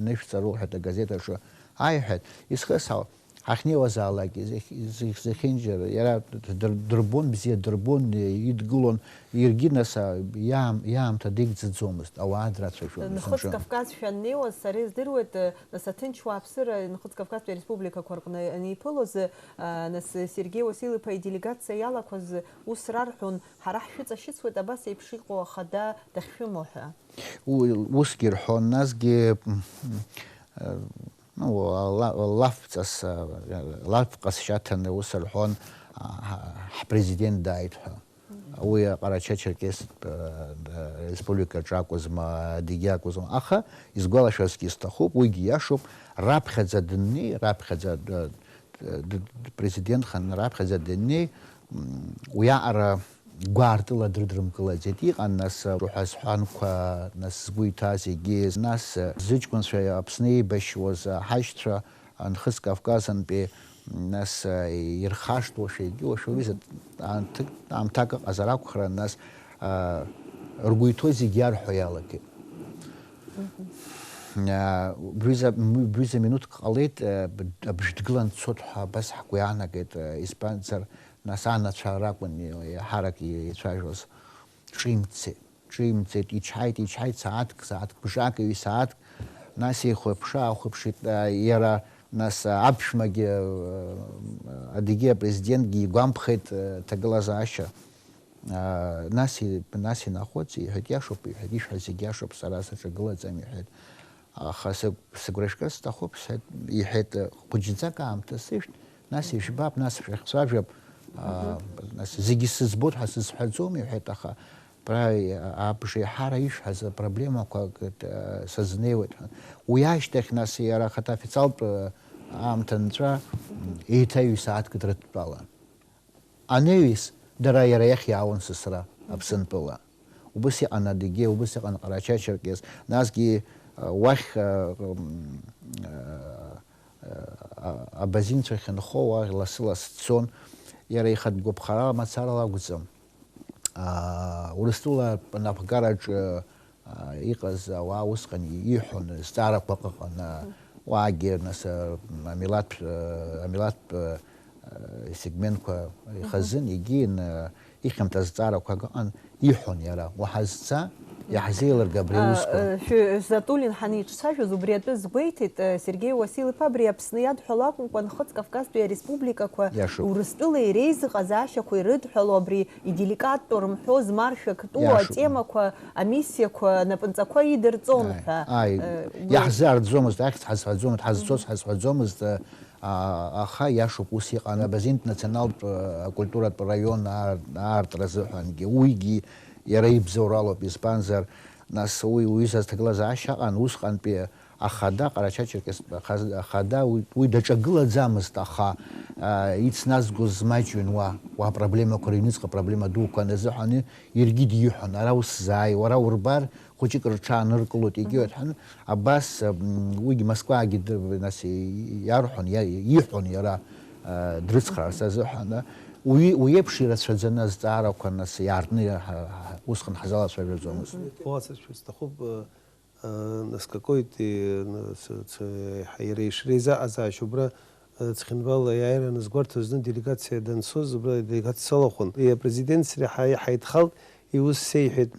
нышәҵару, лҳәеит, агазеҭ аҿы. Ааи, ҳәеит, исхысҳау, ҳахьнеиуазаалак, изахь-, изахь-, зехьынџьара, иара дыр-, дырбон, бзиа дырбон, идгылон, иаргьы нас, а, иаам-, иаамҭа дигӡаӡомызт, ауаа драцәажәон, Нхыҵ есымша. Кавказ шәаннеиуаз, сара издыруеит, нас аҭынч уааԥсыра Нхыҵ Кавказтәи ареспубликақәа рҟны аниԥылоз, а, нас Сергеи Васил-иԥа иделегациа иалақәаз ус рарҳәон, ҳара ҳшәыҵашьыцуеит абас еиԥш иҟоу ахада дахьшәымоу ҳәа. У-, усгьы рҳәон, насгьы, м, м, э, ну, ла-, лафҵас, э, лаф ҟазшьа ҭаны ус рҳәон, а, ҳ-, ҳпрезидент дааит ҳәа. Уи аҟарача-черкес, э, э, республикаҿы акәызма, Адыгьа акәызма. Аха, изгәалашәарцгьы сҭахуп, уигьы иашоуп, раԥхьаӡа дыннеи, раԥхьаӡа, э, д-, д-, д-, президентхан раԥхьаӡа даннеи, м, уиаҟара гәаартыла дрыдрымкылаӡеит. Иҟан, нас, уҳәа-сҳәанқәа, нас, згәы иҭаз зегьы, нас, зыҷкәынцәа Аԥсны еибашьуаз, ҳашьцәа, Нхыҵ Кавказынтәи, нас, ирхашҭуашәа, егьиуашәа, уи зы-, аамҭак, аамҭак ыҟазар акәхарын, нас, а, ргәы иҭоу зегьы иарҳәо иалагеит. Мгм. Ҩыза, ҩыза минуҭк ҟалеит, абжь дгылан дцоит ҳәа абас ҳгәы иаанагеит, избанзар, нас анацәа ракәын иаҳарак ицәажәоз. Ҿимҭӡеит, ҿимҭӡеит, ичҳаит, ичҳаит, сааҭк, сааҭк бжак, ҩ-сааҭк, нас еихәаԥшы-аахәаԥшит, иара, нас аԥшәмагьы, адыгьы апрезидентгьы игәамԥхеит, ҭагылазаашьа. Аа, нас и-, нас инахәыц, иҳәеит, иашоуп, иҳәеит, ишәҳәаз зегь иашоуп, сара саҿагылаӡам, иҳәеит. Аха сыгә-, сыгәра шәгар сҭахуп, сҳәеит, иҳәеит, хәыҷӡак аамҭа сышәҭ, нас ижәбап, нас шәахьцәажәап, аа, Нас зегьы сыӡбоит ҳәа сызҳәаӡом, иҳәеит, аха абра абжеиҳара ишәҳәаз апроблемақәа, э, сазнеиуеит ҳәа. Уи ашьҭахь, нас, иара ахаҭа официалтә, э, аамҭа нҵәа, м, еиҭа ҩ-сааҭк дрыдтәалан. Анаҩс, дара иара иахь иаауан сасра, Аԥсынтәыла. Убыс иҟан Адыгеиа, убыс иҟан Ҟарача-Черкес, насгьы, э, уахь, э, м, э, э, а-, абазинцәа ахьынхо, уахь лассы-лассы дцон. Иара ихатә гәаԥхарала мацарала акәӡам. Аа, Урыстәыла анапхгараҿы, аа, иҟаз ауаа усҟан иҳәон, зҵаарақәак ыҟан, аа, уаагьы, нас, аа, амилаҭ, аа, амилаҭтә, аа, сегментқәа ихазын, егьи, н-, ихьамҭаз зҵаарақәак ыҟан, иҳәон иара, уҳазца, иаҳзеилырга абри аусқәа. Шәи Затулин ҳаниҿцәажәоз, убри атәы згәеиҭеит, э, Сергеи Уасил-иԥа, абри Аԥсны иадҳәало акәымкәа, Нхыҵ Кавказтәи ареспубликақәа Иашоуп. Урыстәылеи реизыҟазаашьақәа ирыдҳәало абри иделикаттәу рымҳәоз, маршәак тәу Иашоуп. Атемақәа, амиссиақәа, анапынҵақәа идырҵон Ааи, ҳәа, ааи. Э, уи Иаҳзаарӡомызт, ахьӡ ҳазҳәаӡомызт, ҳазцоз ҳазҳәаӡомызт, э, а, аха иашоуп, ус иҟан. Абазинтә националтә, э, акультуратә раион аар-, аартра азыҳәангьы, уигьы иара ибзоуралоуп, избанзар, нас уи уҩыза зҭагылазаашьа аҟан, усҟантәи ахада, Ҟарача-Черкес ахаз-, ахада уи, уи даҿагылаӡамызт, аха, а, ицназгоз змаҷҩын уа, уа проблемақәа рыҩныҵҟа проблема дуқәа аназыҳәаны, иаргьы диҳәон, ара усзааи, уара урбар, хәыҷык рҽааныркылоит, егьиуеит ҳәа. Абас, м, уигьы Москвагьы д-, нас и-, иарҳәон, иа-, иҳәон иара, а, дрыцхраарц азыҳәан. Уи, уи еиԥш ирацәаӡаны азҵаарақәа нас иаартны иа-, ҳа-, ҳа-, усҟан ҳзалацәажәаӡомызт. Уаҳа сашәҳәар сҭахуп, э, э, нас какой-то, э, ц-, ц-, иара ишреизаҟазаашьа убра, э, Цхинвал аиааира анызгәарҭо зны делегациа данцоз, убра аделегациа салахәын. Иа-, апрезидент среиҳа ҳаидхалт, иус сеиҳәеит,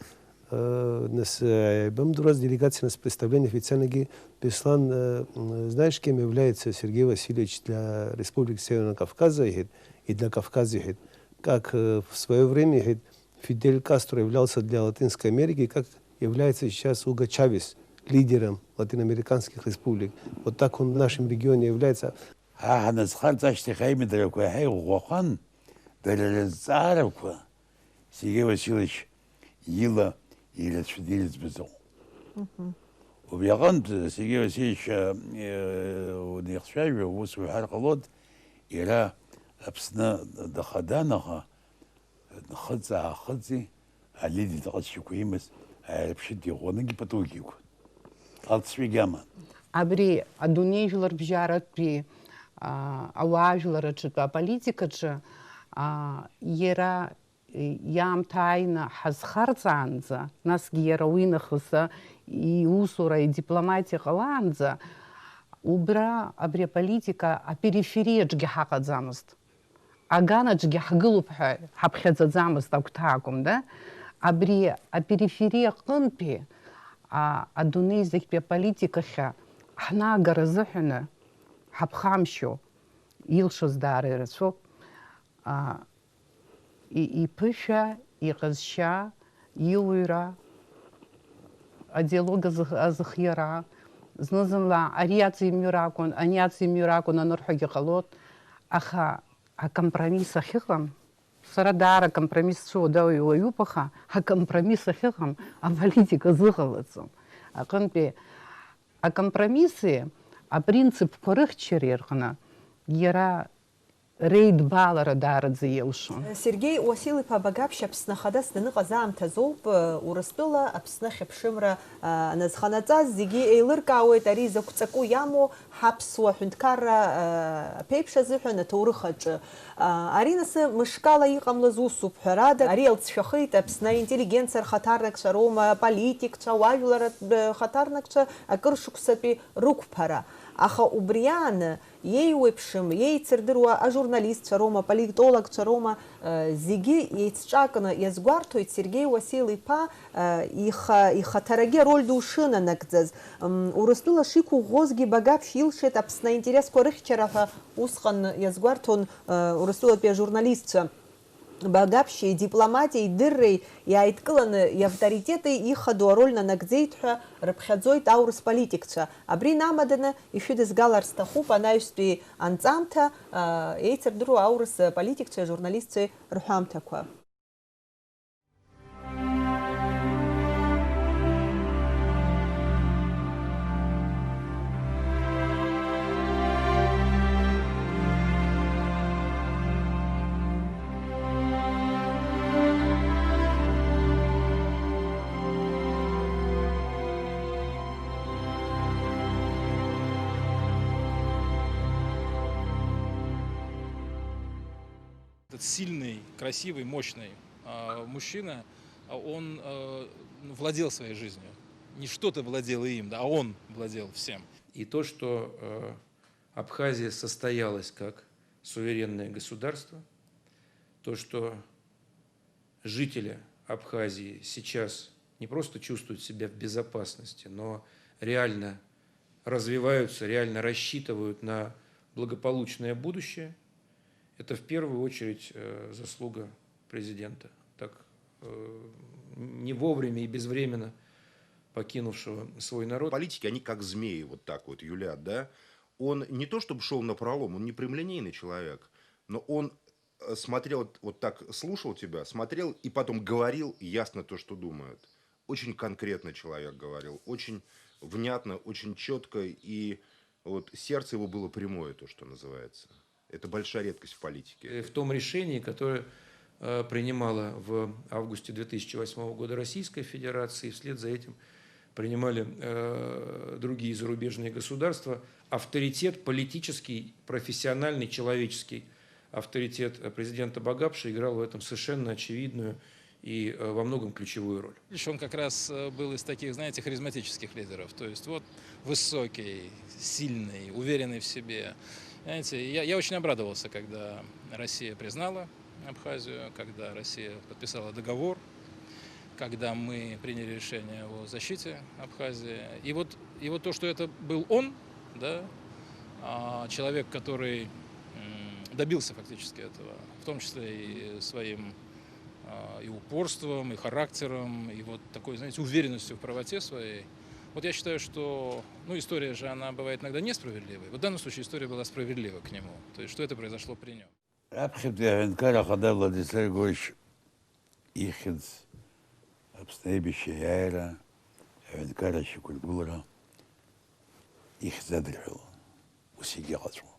э, нас, э, ибамдыруаз делегациа нас представление официальнагьы, Беслан, э, м, знаешь, кем является Сергей Васильевич для Республики Северного Кавказа, иҳәеит, и для Кавказа, иҳәеит, как, э, в своё время, иҳәеит, Фидель Кастро являлся для Латинской Америки, как является сейчас Уго Чавес лидером латиноамериканских республик. Вот так он в нашем регионе является. Ҳа ҳаназхарҵ ашьҭахь аимадарақәа иаҳа иӷәӷәахан, дара рызҵаарақәа Сергеи Васильевич ила ирацәаны ирыӡбаз ыҟоуп. Убри аҟынтә Сергеи Васильевич, э, унеихцәажәо, ус уҳәар ҟалоит, иара Аԥсны дахадан, аха Нхыҵ-аахыҵи, алидер ҟазшьақәа имаз ааирԥшит, иӷәӷәаныгьы патугьы иқәын. Алҵшәагьы аман. Абри адунеи жәларбжьаратәи, аа, ауаажәлар рҿы, аполитикаҿы, аа, иара, и-, иаамҭа ааины ҳазхарҵаанӡа, насгьы иара уи нахыс, а, иусура, идипломатиа ҟалаанӡа, убра, абри аполитика аперифериаҿгьы ҳаҟаӡамызт. Аганаҿгьы ҳгылоуп ҳәа ҳаԥхьаӡаӡамызт агәҭа акәым, да? Абри аперифериа аҟынтәи, а, адунеи зегьтәи аполитикахь ҳнагара азыҳәаны ҳаԥхамшьо илшоз даара ирацәоуп. А, и-, иԥышәа, иҟазшьа, иуаҩра, адиалог азых-, азыхиара, зны-зынла ари аҵаимҩыр акәын, ани аҵаимҩыр акәын анырҳәогьы ҟалоит, аха акомпромисс ахьыҟам, сара даара акомпромисс сцәыуадаҩу уаҩуп, аха акомпромисс ахьыҟам, аполитика зыҟалаӡом. Аҟынтәи акомпромисси апринципқәа рыхьчареи рҟны иара реидбалара даараӡа илшон. Сергеи Уасил-иԥа Багаԥшь Аԥсны Ахада даныҟаз аамҭазоуп, Урыстәыла Аԥсны ахьыԥшымра, а, аназханаҵаз, зегьы еилыркаауеит ари закә ҵаку иамоу ҳаԥсуа ҳәынҭқарра, а, аԥеиԥш азыҳәан аҭоурых аҿы. А, ари нас мышкала иҟамлаз усуп, ҳәарада, ари алҵшәахеит Аԥсны аинтеллигенциа рхаҭарнакцәа роума, аполитикцәа, ауаажәларратә, э, хаҭарнакцәа акыр шықәсатәи рықәԥара. Аха убри ааны, иеиуеиԥшым, иеицырдыруа ажурналистцәа роума, аполитологцәа роума, э, зегьы еицҿакны иазгәарҭоит Сергеи Уасил-иԥа, э, иха-, ихаҭарагьы ароль ду шынанагӡаз. М, Урыстәыла шиқәыӷәӷәозгьы Багаԥшь илшеит Аԥсны аинтересқәа рыхьчара ҳәа усҟан иазгәарҭон, э, Урыстәылатәи ажурналистцәа. Багаԥшьи идипломатиеи идырреи иааидкыланы иавторитети ихадоу ароль нанагӡеит ҳәа рыԥхьаӡоит аурыс политикцәа. Абри инамаданы ишәыдызгалар сҭахуп анаҩстәи анҵамҭа, а, еицырдыруа аурыс политикцәеи ажурналистцәеи рҳәамҭақәа. Этот сильный, красивый, мощный, а, мужчина, а, он, э, владел своей жизнью. Не что-то владело им, да, а он владел всем. И то, что, э, Абхазия состоялась как суверенное государство, то, что жители Абхазии сейчас не просто чувствуют себя в безопасности, но реально развиваются, реально рассчитывают на благополучное будущее, это в первую очередь, э, заслуга президента, так, э, не вовремя и безвременно покинувшего свой народ. Политики, они как змеи вот так вот, Юля, да? Он не то чтобы шел напролом, он не прямолинейный человек, но он, э, смотрел, вот так слушал тебя, смотрел и потом говорил ясно то, что думает. Очень конкретно человек говорил, очень внятно, очень четко, и вот сердце его было прямое, то, что называется. Это большая редкость в политике. Э, в том решении, которое, э, принимала в августе две тысячи восьмого года Российская Федерация, и вслед за этим принимали, э, другие зарубежные государства, авторитет политический, профессиональный, человеческий авторитет, э, президента Багапши играл в этом совершенно очевидную и, э, во многом ключевую роль. Он как раз, э, был из таких, знаете, харизматических лидеров. То есть вот высокий, сильный, уверенный в себе. Знаете, я, я очень обрадовался, когда Россия признала Абхазию, когда Россия подписала договор, когда мы приняли решение о защите Абхазии. И вот, и вот то, что это был он, да, а, человек, который, м, добился фактически этого, в том числе и своим, а, и упорством, и характером, и вот такой, знаете, уверенностью в правоте своей. Вот я считаю, что, ну, история же, она бывает иногда несправедливой. Вот в данном случае история была справедлива к нему, то есть что это произошло при нем. Раԥхьатәи аҳәынҭқар ахада Владислав Григорьевич ихьӡ Аԥсны аибашьра аиааира, аҳәынҭқарра ашьақәыргылара ихьӡ адырҳәалон. Ус егьыҟаҵәҟьон.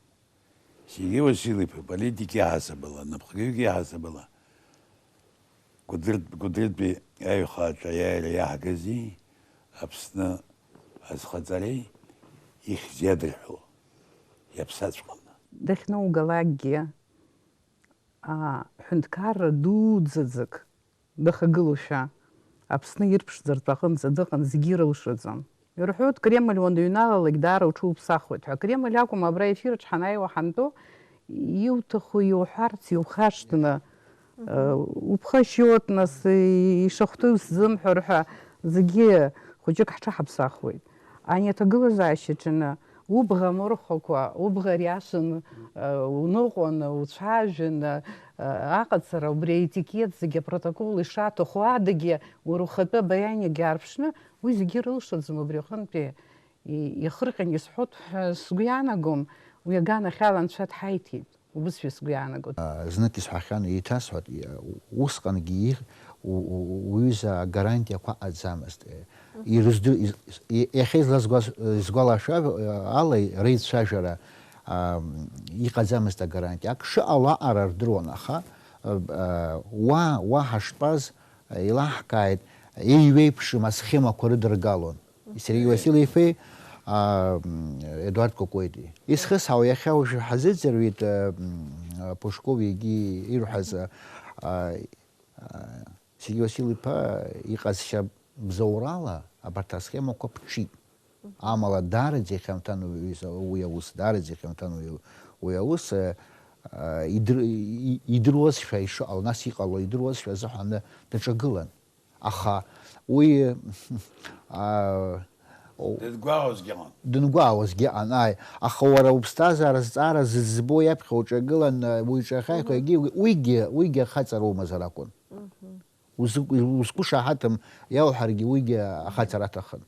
Сергеи Васил-иԥа политик иаҳасабала, напхгаҩык иаҳасабала, Гәыдыртә-, Гәыдыртәи аиҩхааҿы аиааира иаҳгази Аԥсны азхаҵареи ихьӡ иадырҳәо иаԥсаҵәҟьаны. Дахьнаугалакгьы, аа, ҳәынҭқарра дуӡӡак дахагылоушәа, Аԥсны ирԥшӡартә аҟынӡа дыҟан, зегьы ирылшаӡом. Ирҳәоит, Кремль уаныҩналалак, даара уҽуԥсахуеит ҳәа. Акремль акәым, абра ефираҿ ҳанааиуа ҳантәу, иуҭаху иуҳәарц иухашҭны, э, уԥхашьоит, нас, ишахәҭоу исзымҳәар ҳәа, зегьы хәыҷык ҳҽаҳаԥсахуеит. Ани аҭагылазаашьаҿы аны, убӷа амырхәақәа, убӷа ариашан, э, уныҟәаны, уцәажәаны, э, аҟаҵара, убри аетикет зегьы апротокол ишаҭаху адагьы, уара ухатәы абаиан иагьаарԥшны, уи зегьы рылшаӡом убри аҟынтәи и-, ихырҟьан исҳәоит ҳәа сгәы иаанагом, уи аганахьала Анцәа дҳаиҭеит, убасшәа сгәы иаанагоит. А, знык исҳәахьан, еиҭасҳәоит, и-, усҟангьы их-, у-, у-, уҩыза агарантиақәа аҟаӡамызт. Мгм. Ирыздыр-, из-, из-, и-, иахьа излазгәаз-, изгәалашәа-, ала реицәажәара, а, иҟаӡамызт агарантиа. Ак шыҟало аҟара рдыруан, аха, а, а, уа, уа ҳаштәаз, а, еилаҳкааит, еиҩеиԥшым асхемақәа рыдыргалон. Сергеи Васильев-иԥеи, а, м, Едуард Кәакәуеитәи. Исхысҳау, иахьа уажәы ҳазыӡырҩит, а, м, а, Пушков егьи ирҳәаз, а, а, Сергеи Васильев-иԥа иҟазшьа бзоурала абарҭ асхемақәа ԥҽит. Амала даараӡа ихьанҭан уи, уи аус, даараӡа ихьанҭан уи, уи аус, а, а, идыр-, и-, идыруазшәа ишыҟало, нас иҟало идыруазшәа азыҳәан даҿагылан. Аха уи, а, Дыдгәаауазгьы ыҟан. Дымгәаауазгьы ыҟан, ааи. Аха уара уԥсҭазаара зҵаара зыӡбо иаԥхьа уҿагылан, уи иҿахьаҳәа, егьи уигьы, уигьы ахаҵара умазар акәын. Узы-, узқәышаҳаҭым иауҳәаргьы уигьы ахаҵара аҭахын.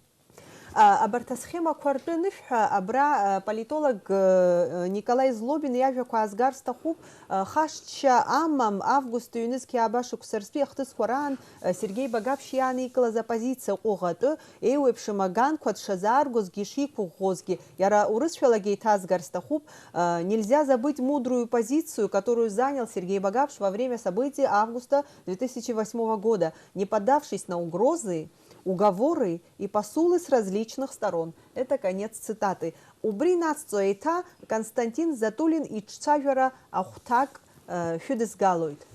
А, абарҭ асхемақәа ртәы анышәҳәа, абра, а, политолог, э, Николаи Злобин иажәақәа аазгар сҭахуп. Э, хашҭшьа амам, август ҩнызқьи ааба шықәса рзтәи ахҭысқәа раан, э, Сергеи Багаԥшь иааникылаз апозициа ҟәыӷатәы, еиуеиԥшым аганқәа дшазааргозгьы ишиқәыӷәӷәозгьы, иара урысшәалагьы еиҭазгар сҭахуп, э, нельзя забыть мудрую позицию, которую занял Сергей Багапш во время событий августа две тысячи восьмого года, не поддавшись на угрозы, уговоры и посулы с различных сторон. Это конец цитаты. Убри нацҵо еиҭа Константин Затулин иҿцәажәара ахәҭак, э, шәыдызгалоит.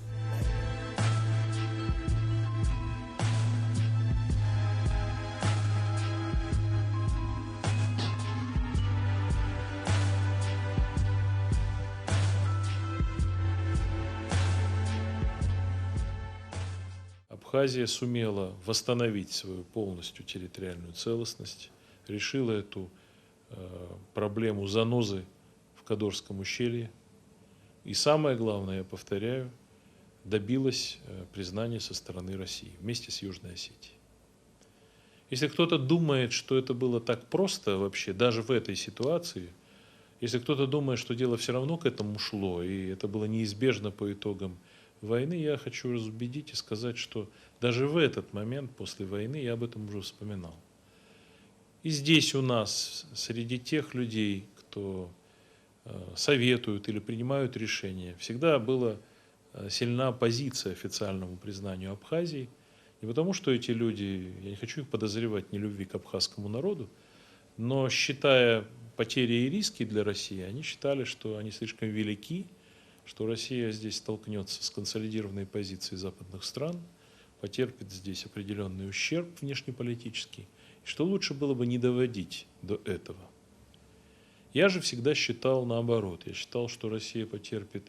Абхазия сумела восстановить свою полностью территориальную целостность, решила эту, э, проблему занозы в Кадорском ущелье. И самое главное, я повторяю, добилась, э, признания со стороны России вместе с Южной Осетией. Если кто-то думает, что это было так просто вообще, даже в этой ситуации, если кто-то думает, что дело всё равно к этому шло, и это было неизбежно по итогам войны, я хочу разубедить и сказать, что даже в этот момент после войны я об этом уже вспоминал. И здесь у нас, среди тех людей, кто, э, советуют или принимают решения, всегда была, э, сильна позиция официальному признанию Абхазии. Не потому, что эти люди, я не хочу их подозревать в нелюбви к абхазскому народу, но, считая потери и риски для России, они считали, что они слишком велики, что Россия здесь столкнётся с консолидированной позицией западных стран, потерпит здесь определённый ущерб внешнеполитический, и что лучше было бы не доводить до этого. Я же всегда считал наоборот. Я считал, что Россия потерпит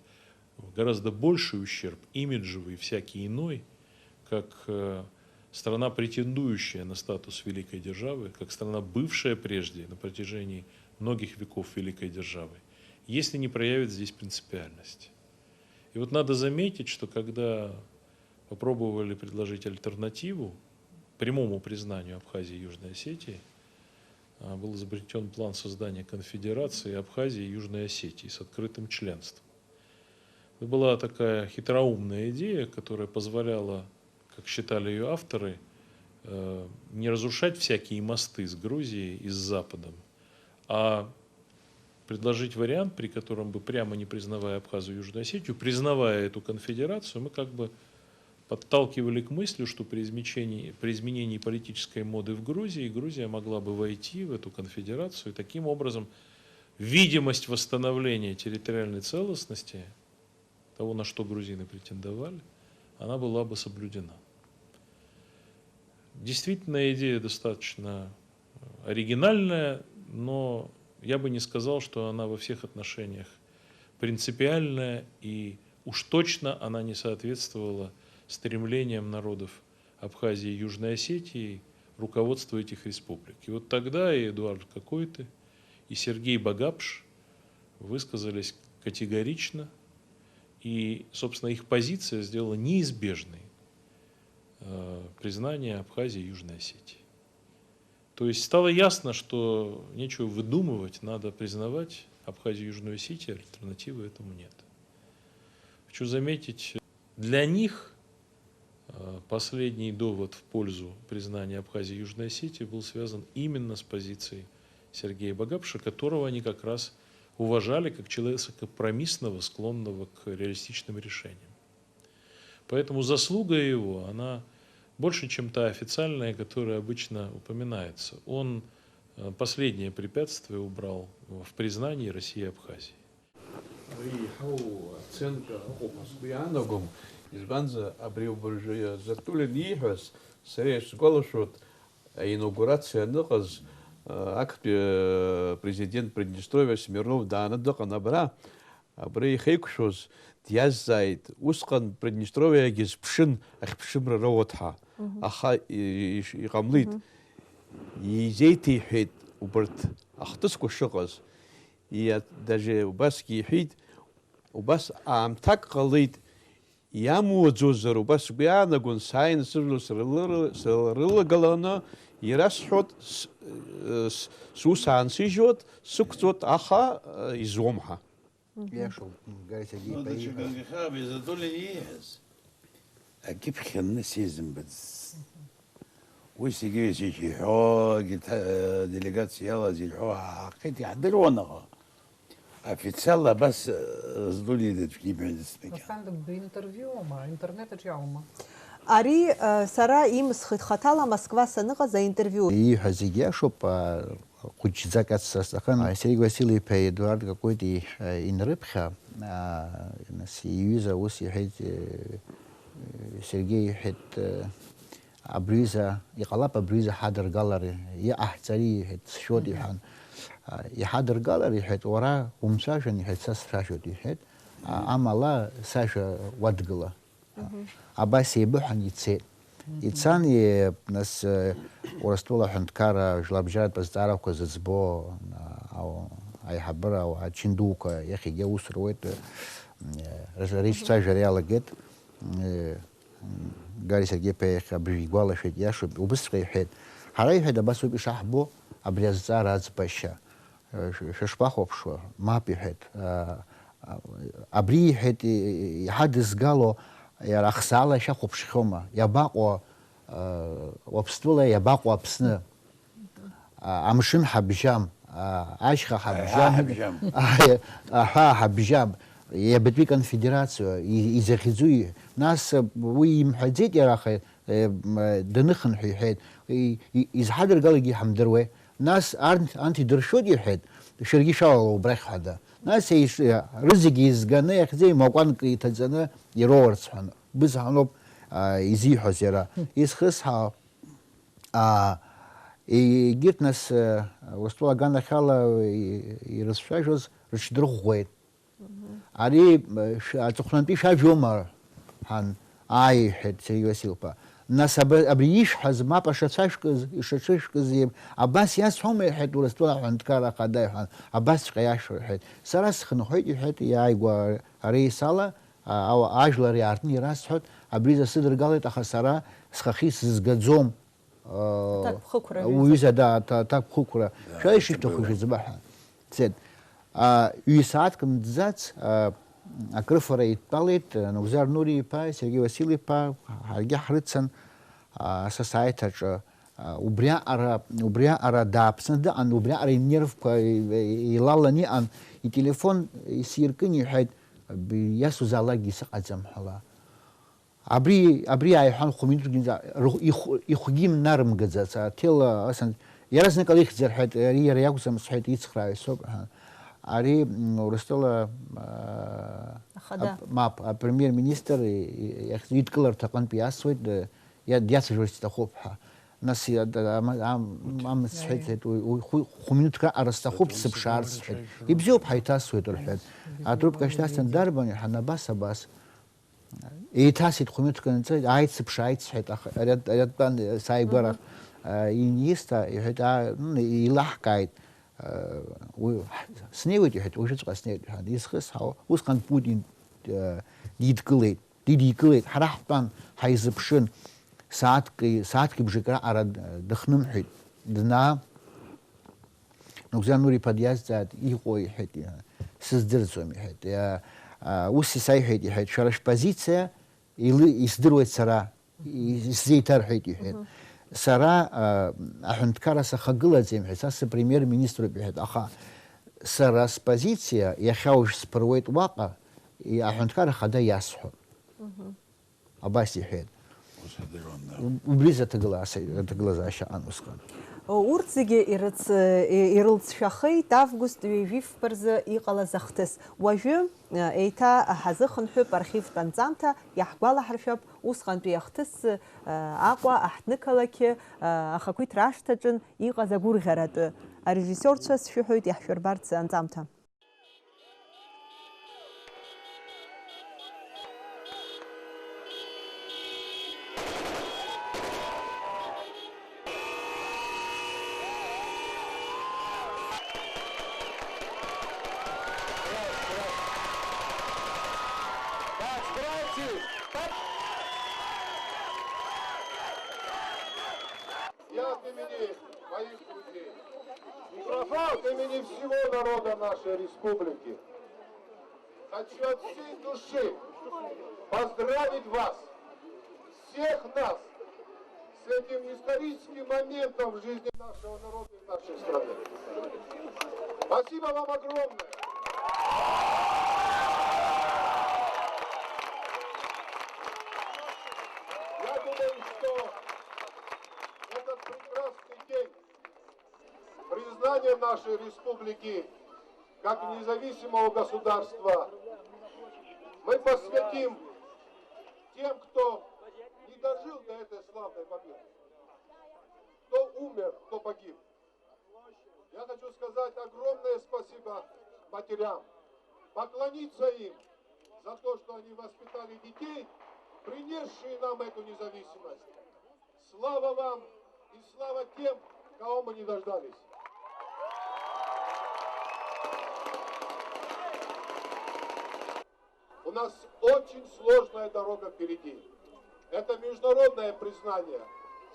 гораздо больший ущерб, имиджевый и всякий иной, как, э, страна, претендующая на статус великой державы, как страна, бывшая прежде на протяжении многих веков великой державой, если не проявит здесь принципиальность. И вот надо заметить, что когда попробовали предложить альтернативу прямому признанию Абхазии и Южной Осетии, а, был изобретён план создания конфедерации Абхазии и Южной Осетии с открытым членством. Это была такая хитроумная идея, которая позволяла, как считали её авторы, э, не разрушать всякие мосты с Грузией и с Западом, а предложить вариант, при котором бы, прямо не признавая Абхазию и Южную Осетию, признавая эту конфедерацию, мы как бы подталкивали к мысли, что при изменении, при изменении политической моды в Грузии Грузия могла бы войти в эту конфедерацию. И таким образом видимость восстановления территориальной целостности, того, на что грузины претендовали, она была бы соблюдена. Действительно, идея достаточно оригинальная, но я бы не сказал, что она во всех отношениях принципиальная, и уж точно она не соответствовала стремлениям народов Абхазии и Южной Осетии, руководства этих республик. И вот тогда и Эдуард Кокойты, и Сергей Багапш высказались категорично, и, собственно, их позиция сделала неизбежной, э, признание Абхазии и Южной Осетии. То есть стало ясно, что нечего выдумывать, надо признавать Абхазию и Южную Осетию, альтернативы этому нет. Хочу заметить, для них, э, последний довод в пользу признания Абхазии и Южной Осетии был связан именно с позицией Сергея Багапша, которого они как раз уважали как человека компромиссного, склонного к реалистичным решениям. Поэтому заслуга его, она больше, чем та официальная, которая обычно упоминается. Он, э, последнее препятствие убрал в признании России и Абхазии. Ари еиҳау аценка ыҟоуп ҳәа сгәы иаанагом, избанзар, абри убыржәы Затулин ииҳәаз, сара исгәалашәоит, аинаугурациа аныҟаз, а, актәи, а, президент Приднестровиа Смирнов дааны дыҟан абра. Абра ихеиқәшәоз диазҵааит, усҟан Приднестровиагьы зԥшын ахьԥшымра роуеит ҳәа. Мгм. Аха и-, иш-, иҟамлеит. Мгм. изеиҭеиҳәеит убарҭ ахҭысқәа шыҟаз. Иа-, даже убасгьы иҳәеит, убас аамҭак ҟалеит, иамуаӡозар, убас сгәы иаанагон, сааины сыжәла срылы-, срылагаланы ирасҳәот, с-, с-, сус аансыжьуот, сықәҵуот, аха, э, изуом ҳәа. Иашоуп, Гари Сергеи Ну, иԥа даҽа ииҳәаз. Гангахьаа Визадулин ииҳәаз. Акьыԥхь анны сизымбацызт. Уи Сергеи Васильевич иҳәо, агита-, делегациа иалаз иҳәо ҳаҳахеит, иаҳдыруан аха. Официалла абас, э, Визадулин ида аӡәгьы имҳәаӡацт макьана. Асҭанда, бинтервиума, интернет аҿы иаума? Ари, э, сара имсхит хаҭала Москва саныҟаз аинтервиу. Ииҳәаз зегь иашоуп, а, хәыҷӡак ацҵа сҭахын. Сергеи Васил-иԥа Едуард Какәити, э, инрыԥхьа, а, нас иҩыза ус иҳәеит, э, э, Сергеи иҳәеит, э, абри ҩыза, иҟалап абри ҩыза ҳадыргалар, иҟаҳҵари, иҳәеит, сшәоит, Мгм. иҳәан. А, иҳадыргалар, иҳәеит, уара умцәажәан, иҳәеит, са сцәажәоит, иҳәеит. А, Мгм. амала сажәа уадгыла. Мгм. Абас еибыҳәан ицеит. Мгм. Ицан, е-, нас, э, Урыстәыла аҳәынҭқарра жәларбжьаратә азҵаарақәа зыӡбо, а, ау-, аиҳабыра, ауаа чындуқәа иахьагьы аус руеит, э, р-, Мгм. реицәажәара иалагеит. Э, Гари Сергеи-иԥа иахь абыржә игәалашәеит, иашоуп, убысҵәҟьа иҳәеит. Ҳара, иҳәеит, абас ауп ишаҳбо абри азҵаара аӡбашьа. Шәышԥахәаԥшуа? Мап, иҳәеит. Абри, иҳәеит, иҳадызгало, иара ахсаала шәахәаԥшхьоума? Иабаҟоу Уаԥстәыла, иабаҟоу Аԥсны? Амшын ҳабжьам, ашьха ҳабжьам, Аиҳа ҳабжьам. Аҳәаа ҳабжьам. Иабатәи конфедерациа, изахьӡу, нас уи имҳәаӡеит иара, аха даныхынҳә иҳәеит. Изҳадыргалакгьы ҳамдыруеи? Нас арҭ, анҭ идыршәоит, иҳәеит, шәаргьы шәалала убрахь ҳәа да. Нас еиш-, рызегьы еизганы, иахьӡеимакәанк иҭаҵаны ироурц ҳәа. Бызҳаноуп, а, изиҳәоз иара. Изхысҳәаау, а, егьырҭ нас, а, Урыстәыла аганахьала и-, ирызцәажәоз рыҽдырӷәӷәеит. Ари, э, шә-, аҵыхәтәантәи шәажәоума? Ҳан, ааи, иҳәеит Сергеи Васил-иԥа. Нас аб-, абри ишәҳәаз мап ашацәашәкыз, ишацәышәкыз еиԥш, абас иасҳәома, иҳәеит Урыстәыла аҳәынҭқарра ахада, иҳәан, абасҵәҟьа иашәҳәа, иҳәеит. Сара схынҳәит, иҳәеит, иааигәа ари сала, а, ау-, ажәлар иаартны ирасҳәоит, абри засыдыргалеит, аха сара схахьы исызгаӡом. Аҭакԥхықәра, уҩыза, да, аҭа-, аҭакԥхықәра. Да, шәара ишышәҭаху шәыӡбаҳәа. Цеит. А, ҩ-сааҭк мҵӡац, а, акрыфара идтәалеит, а, Нугзар Нури-иԥа, Сергеи Васил-иԥа, ҳаргьы ҳрыцын, а, са сааит аҿы. А, убри аҟара, убри аҟара дааԥсаны дыҟан, убри аҟара инервқәа, е-, е-, еилалан иҟан, ителефон исиркын, иҳәеит, б-, иасузаалакгьы сыҟаӡам ҳәа ала. Абри, абри ааиҳәан, хә-минуҭкгьы нҵа-, рыхә-, ихә-, ихәгьы имнарымгаӡац, аҭел, асан, иаразнакала ихьӡар ҳәа, ари иара иакәӡам, сҳәеит, ицхрааҩ соуп, ҳәа. Ари, м, Урыстәыла, а, Ахада. Ап-, мап, апремиер-министр и-, и-, иахь идкыларҭа аҟынтә иасуеит, э, иа-, диацәажәарц иҭахуп ҳәа. Нас иа-, да-, ама-, ам-, амц сҳәеит, сҳәеит, уи, уи хәы-, хә-минуҭк раҟара сҭахуп, сыԥшаарц сҳәеит. Ибзиоуп, ҳаиҭасуеит, рҳәеит. Атрубка шьҭасҵан, дарбан, иҳәан, абас, абас. Еиҭасит хә-минуҭк анҵы, ааит, сыԥшааит, сҳәеит, аха ари, ари атәан сааигәара, Мгм. а, инииста, иҳәеит, аа, м, еилаҳкааит, а, уи, снеиуеит, иҳәеит, уажәыҵәҟьа снеиуеит, ҳәа, изхысҳәаауа, усҟан Путин, а, дидкылеит, дидикылеит, ҳара ҳтәан, ҳаизыԥшын, сааҭки, сааҭки бжаки раҟара, а, дыхнымҳәит, днаа, Нугзар Нури-иԥа диазҵааит, иҟоу, иҳәеит, сыздырӡом, иҳәеит. Иа-, а, ус исаиҳәеит, иҳәеит, шәара шәпозициа илы-, исдыруеит сара, и-, исзеиҭарҳәеит, иҳәеит. Мгм. Сара, а, аҳәынҭқарра сахагылаӡам, иҳәеит, са сыпремиер-министроуп, иҳәеит, аха сара спозициа иахьа уажә сԥыруеит уаҟа, и-, аҳәынҭқарра ахада иасҳәап. Мгм. Абас иҳәеит. Ус адыруан, да. Уб-, убри изы аҭагыла-, аса-, аҭагылазаашьа аҟан усҟан. Урҭ зегьы ирыц-, и-, ирылҵшәахеит август ҩажәи фба рзы иҟалаз ахҭыс. Уажәы, э, еиҭа ҳазыхынҳәып архивтә анҵамҭа, иаҳгәалаҳаршәап усҟантәи ахҭыс, э, Аҟәа аҳҭнықалақьы, э, ахақәиҭра ашҭаҿын иҟаз агәырӷьаратәы. Арежиссиорцәа сшәыҳәоит иаҳшәырбарц анҵамҭа. Имени моих друзей, от имени всего народа нашей республики хочу от всей души поздравить вас, всех нас, с этим историческим моментом в жизни нашего народа и нашей страны. Спасибо вам огромное. Я думаю, что этот прекрасный день признания нашей республики как независимого государства мы посвятим тем, кто не дожил до этой славной победы, кто умер, кто погиб. Я хочу сказать огромное спасибо матерям, поклониться им за то, что они воспитали детей, принесшие нам эту независимость. Слава вам и слава тем, кого мы не дождались. У нас очень сложная дорога впереди. Это международное признание.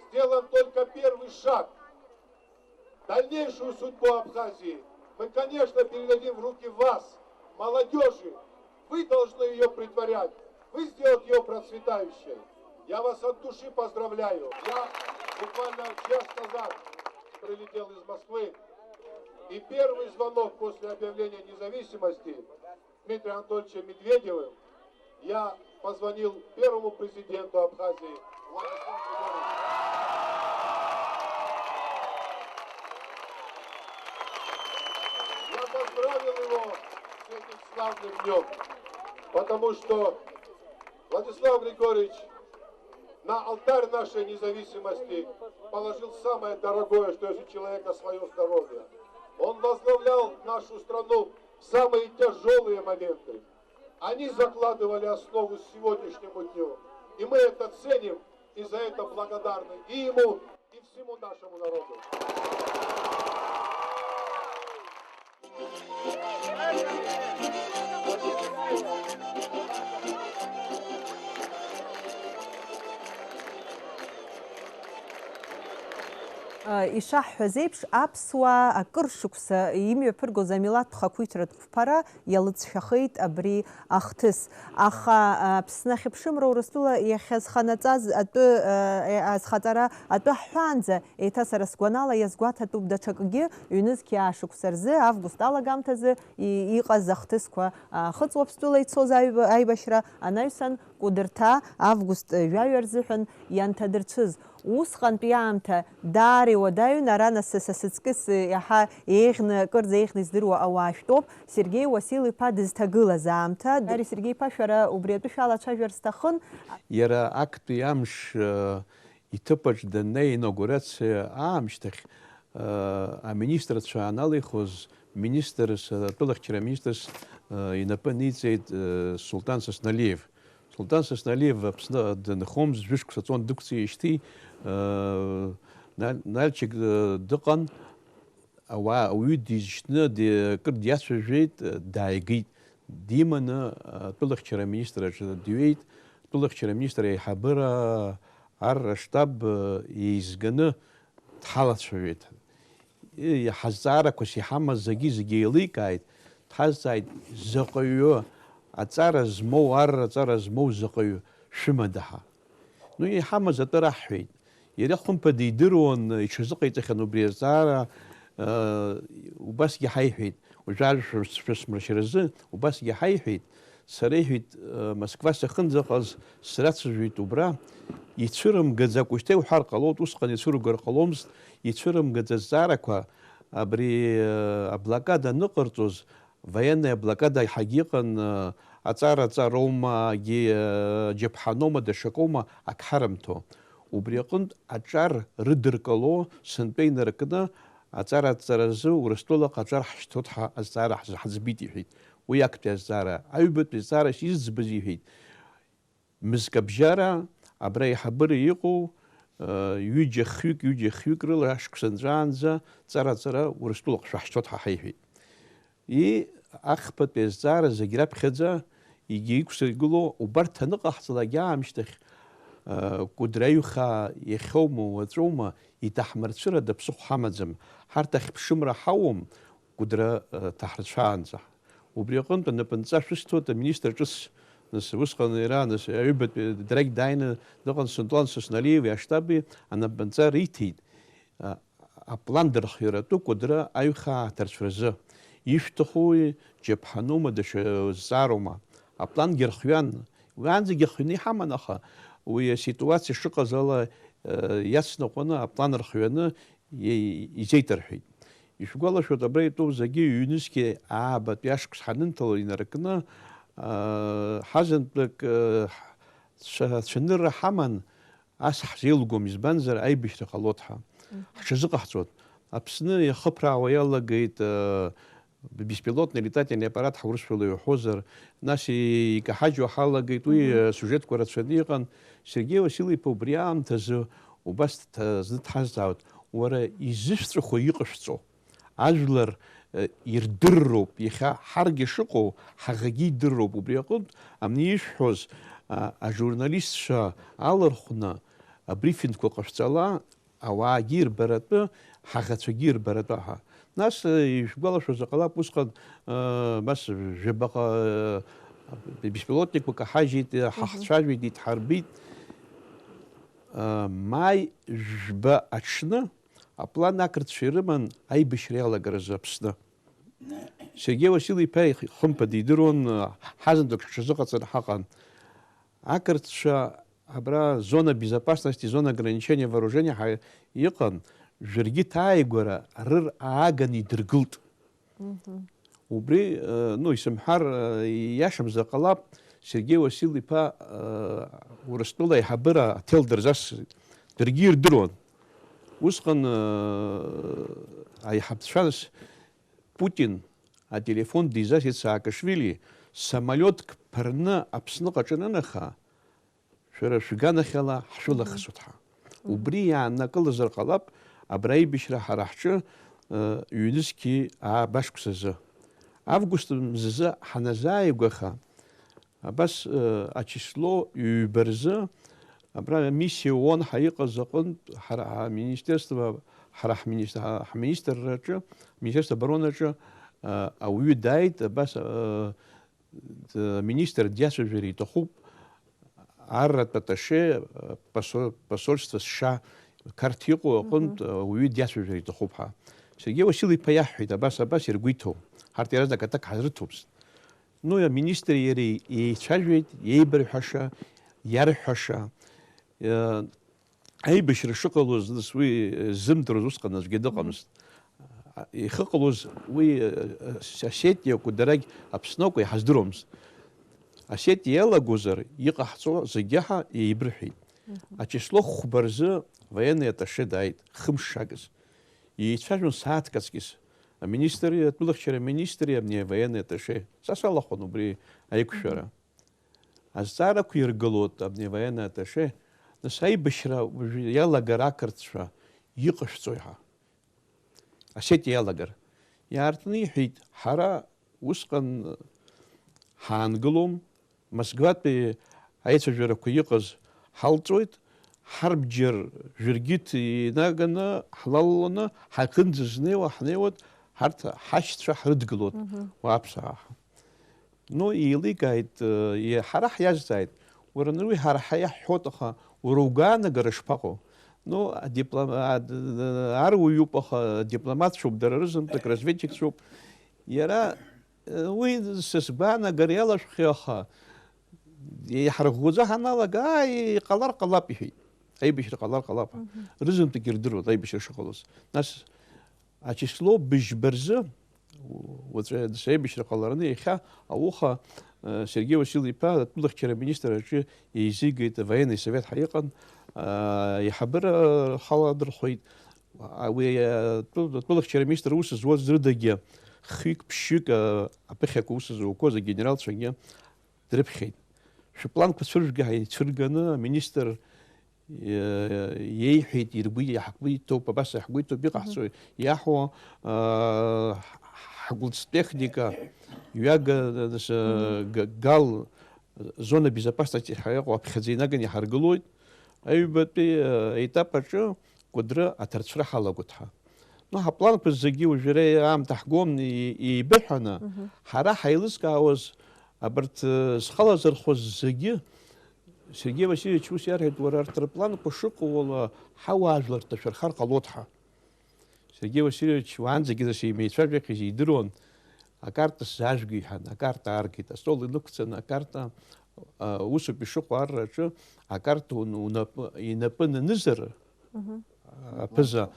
Сделан только первый шаг. Дальнейшую судьбу Абхазии мы, конечно, передадим в руки вас, молодежи. Вы должны ее претворять. Вы сделать ее процветающей. Я вас от души поздравляю. Я буквально час назад прилетел из Москвы. И первый звонок после объявления независимости Дмитрием Анатольевичем Медведевым, я позвонил первому президенту Абхазии Владиславу Григорьевичу. Я поздравил его с этим славным днем, потому что Владислав Григорьевич на алтарь нашей независимости положил самое дорогое, что есть у человека, свое здоровье. Он возглавлял нашу страну в самые тяжелые моменты. Они закладывали основу сегодняшнему дню. И мы это ценим, и за это благодарны и ему, и всему нашему народу. Ишаҳҳәаз еиԥш, аԥсуаа акыр шықәса имҩаԥыргоз амилаҭтә хақәиҭратә қәԥара иалыҵшәахеит абри ахҭыс. Аха Аԥсны ахьыԥшымра Урыстәыла иахьазханаҵаз атәы азхаҵара атәы ҳҳәаанӡа, еиҭа сара сгәанала иазгәаҭатәуп даҽакгьы, ҩнызқьи аа шықәса рзы, август алагамҭазы иҟаз ахҭысқәа, Хыҵ Уаԥстәыла ицоз аибашьра анаҩсан, Кәыдырҭа август жәаҩа рзыҳәан ианҭадырцәыз. Усҟантәи аамҭа даара иуадаҩын, ара нас са сыҵкыс иаҳа еиӷьны, акырӡа еиӷьны издыруа ауаа шәтәоуп, Сергеи Уасил-иԥа дызҭагылаз аамҭа. Дари Сергеи-иԥа, шәара убри атәы шәалацәажәар сҭахын. Иара актәи амш иҭыԥаҿ даннеи, инаугурациа аамышьҭахь, аминистрцәа аналихуаз, министрс, атәылахьчара аминистрс инапы ниҵеит Султан Сасналиев. Султан Сасналиев Аԥсны дынхомызт, жәышықәса ҵуан дықәҵижьҭеи, Нальчик дыҟан, ауаа, ауаҩы дизшьны, акыр диацәажәеит, дааигеит. Диманы атәылахьчара аминистр аҿы дҩеит, атәылахьчара аминистр аиҳабыра арра штаб еизганы дҳалацәажәеит. Ҳазҵаарақәас иҳамаз зегьы-зегьы еиликааит, дҳазҵааит, заҟаҩы аҵара змоу, арра аҵара змоу заҟаҩы шәымада ҳа? Ну, иҳамаз атәы раҳҳәеит. Иара хымԥада идыруан, иҽазыҟаиҵахьан убри азҵаара, убасгьы ҳаиҳәеит, уажәы ажәа шәысмыршьразы, убасгьы ҳаиҳәеит, сара, иҳәеит, Москва сахьынӡаҟаз срацәажәеит убра, ицәырымгаӡакәа, шьҭа иуҳәар ҟалоит, усҟан ицәырымгар ҟаломызт, ицәырымгаӡа азҵаарақәа абри аблокада аныҟарҵоз, Военная блокада ҳагьыҟан, аҵара ҵароума, џьаԥҳаноума, даҽакоума ак ҳарымҭо. Убри аҟынтә аҿар рыдыркыло, сынтәа инаркны, аҵара ҵаразы Урыстәылаҟа аҿар ҳшьҭоит ҳәа азҵаара ҳзы-, ҳаӡбеит, иҳәеит. Уи актәи азҵаара, аҩбатәи азҵаарас изӡбыз, иҳәеит. Мызкабжьара абра аиҳабыра иҟоу, ҩыџьа хҩык, ҩыџьа хҩык рыла ашықәс анҵәаанӡа ҵара-ҵара Урыстәылаҟа шәаҳшьҭуеит ҳәа ҳаиҳәеит. И, ахԥатәи азҵаара зегь раԥхьаӡа егьа иқәсыргыло, убарҭ аныҟаҳҵалак аамышьҭахь, Кәыдры аҩхаа иахьоума, уаҵәоума, иҭаҳмырцәырада ԥсыхәа ҳамаӡам. Ҳарҭ ахьԥшымра ҳауам, Кәыдры ҭаҳрцәаанӡа. Убри аҟынтә анапынҵа шәысҭоит аминистр ҿыц, нас, усҟан иара, нас, аҩбатәи дарагь дааины дыҟан, Сулҭан Сусналиеви аштаби анапынҵа риҭеит. Аплан дырхиаратәы Кәыдры аҩхаа аҭарцәразы. Ишәҭахуи, џьаԥҳанума, даҽа зҵаароума? Аплангьы рхиан. Уи аанӡагьы хианы иҳаман, аха уи аситуациа шыҟаз ала, э, иацныҟәаны аплан рхианы иеи-, изеиҭарҳәеит. Ишәгәалашәоит, абра итәоу зегьы ҩнызқьи аабатәи ашықәс ҳанынҭало инаркны, э, ҳазынтәык, э, цәа-, цәанырра ҳаман, Ас ҳзеилгом, избанзар, аибашьра ҟалоит ҳәа. Мгм. Ҳҽазыҟаҳҵоит. Аԥсны иахыԥраауа иалагеит, э, беспилотный летательный аппарат ҳаурысшәала иуҳәозар, нас и-, икаҳажьуа ҳалагеит, уи, Мгм. э, сиужетқәа рацәаны иҟан. Сергеи Васил-иԥа убри аамҭазы убас дҭа-, зны дҳазҵаауеит, уара изышәҵәахуа иҟашәҵо? Ажәлар, э, ирдырроуп, иахьа ҳаргьы шыҟоу, ҳаӷагьы идырроуп. Убри аҟынтә, абни ишәҳәоз, а, ажурналистцәа алархәны абрифингқәа ҟашәҵала, ауаагьы ирбаратәы, ҳаӷацәагьы ирбаратәы ҳәа. Нас, э, ишәгәалашәозар ҟалап, усҟан, э, абас жәабаҟа, э, беспилотникқәа каҳажьит, э, Мгм. ҳахцәажәеит, идҳарбеит. Э, маи жәба аҽны, Аплан ақырҭцәа ирыман аибашьра иалагаразы Аԥсны. Сергеи Васил-иԥа, хымԥада, идыруан, ҳазынтәык ҳҽазыҟаҵаны ҳаҟан. Ақырҭцәа абра зона безопасности, зона ограничения вооружения ҳәа иҟан, жәыргьыҭ ааигәара рыр ааганы идыргылт. Мгм. Убри, э, ну, исымҳәар, э, иашамзар ҟалап, Сергеи Васил-иԥа, э, Урыстәыла аиҳабыра аҭел дырзасит. Даргьы ирдыруан. Усҟан, э, аиҳабцәа, Путин ателефон дизасит Саакашвили, самолиотк ԥырны Аԥсныҟа аҿананаха, шәара шәганахьала ҳшәылахысуеит ҳәа. Мгм. Убри иааннакылазар ҟалап, абра аибашьра ҳара ҳҿы, э, ҩнызқьи ааба шықәсазы. Август мзазы ҳаназааигәаха, абас, э, ачисло ҩба рзы, абра миссиа ООН ҳәа иҟаз аҟынтә, ҳара ҳминистерство, ҳара ҳминис-, ҳминистрраҿы, Министерство обороны аҿы, э, ауаҩы дааит, абас, э, Д-, министр диацәажәар иҭахуп, арратә аташе, посо-, посольство США Қарҭ иҟоу аҟынтә, Мгм. Уаҩы диацәажәар иҭахуп ҳәа. Сергеи Васил-иԥа иаҳҳәеит, абас, абас иргәы иҭоу. Ҳарҭ иаразнак атак ҳазрыҭомызт. Ну, аминистри иареи еицәажәеит, иеибарҳәаша, иарҳәаша. Э, Аибашьра шыҟалоз, нас, уи, э, ззымдыруаз усҟан аӡәгьы дыҟамызт. Мгм. А, ихыҟалоз уи, э, э, Осетиа акәу, дарагь Аԥсны акәу иҳаздыруамызт. Осетиа иалагозар, иҟаҳҵо зегьы ҳа еибырҳәеит. Мгм. Ачисло хәба рзы военный атташе дааит, хымш шагыз. Еицәажәон сааҭк аҵкьыс. Аминистри, атәылахьчара аминистри абни авоенный атташе. Са салахәын убри аиқәшәара. Мгм. Азҵаарақәа иргылоит абни авоенный атташе, нас аибашьра уажәы иалагар ақырҭцәа иҟашәҵои ҳәа. Осетиа иалагар. Иаартны иҳәеит, ҳара усҟан ҳаангылом, Москватәи аицәажәарақәа иҟаз ҳалҵуеит, ҳарбџьар жәыргьыҭ инаганы, ҳлалаланы, ҳахьынӡазнеиуа ҳнеиуеит, ҳарҭ ҳашьцәа ҳрыдгылоит, Мгм. Уааԥсаа ҳәа. Ну, еиликааит, э, ҳара ҳиазҵааит, уара, уи ҳара ҳаиаҳҳәоит, аха уара угәаанагара шԥаҟоу? Ну, адиплом-, а, д-, д-, аруаҩуп, аха адипломатцәоуп, дара рызынтәык разведчикцәоуп. Иара, э, уи са сгәаанагара иалашәхи, аха иҳарӷәӷәаӡа ҳаналага, ааи, иҟалар ҟалап, иҳәеит. Аибашьра ҟалар ҟалап. Мгм. Рызынтәык ирдыруан аибашьра шыҟалоз. Нас Ачисло быжьба рзы, уаҵәы аибашьра ҟалараны иахьа ауха, э, Сергеи Васил-иԥа атәылахьчара аминистр аҿы еизигеит, авоенный совет ҳәа иҟан, э, аиҳабыра халадырхәеит. А, уи, э, атәы-, атәылахьчара аминистр аус зуаз рыдагьы хҩык-ԥшьҩык, э, аԥыхьақәа аус зуқәоз агенералцәагьы дрыԥхьеит. Шәыпланқәа цәыржәга ҳәа ицәырганы аминистр, э, иеиҳәеит, иргәы, иаҳгәы иҭоуп, абас иаҳгәы иҭоуп, иҟаҳҵои, иаҳуа, э, ҳгәылҵтехника ҩага, нас, э, Мгм. г-, гал, зона безопасности ҳәа иҟоу аԥхьаӡа инаганы иҳаргылоит. Аҩбатәи, э, етап аҿы Кәыдры аҭарцәра ҳалагоит ҳәа. Ну, ҳапланқәа зегьы уажәы ара аамҭа ҳгон и-, еибыҳәаны, ҳара ҳаилызкаауаз абарҭ, э, зхалазырхәыз зегьы, Сергеи Васильевич ус иарҳәеит, уара арҭ рыпланқәа шыҟоу ала ҳауаажәлар ҭашәырхар ҟалоит ҳәа. Сергеи Васильевич уаанӡагьы нас имеицәажәахьаз идыруан, акарта сзаажәго иҳәан, акарта ааргеит, астол инықәҵаны акарта, а, усоуп ишыҟоу арраҿы, акарта ун-, унапы, инапы нанызар, аԥыза,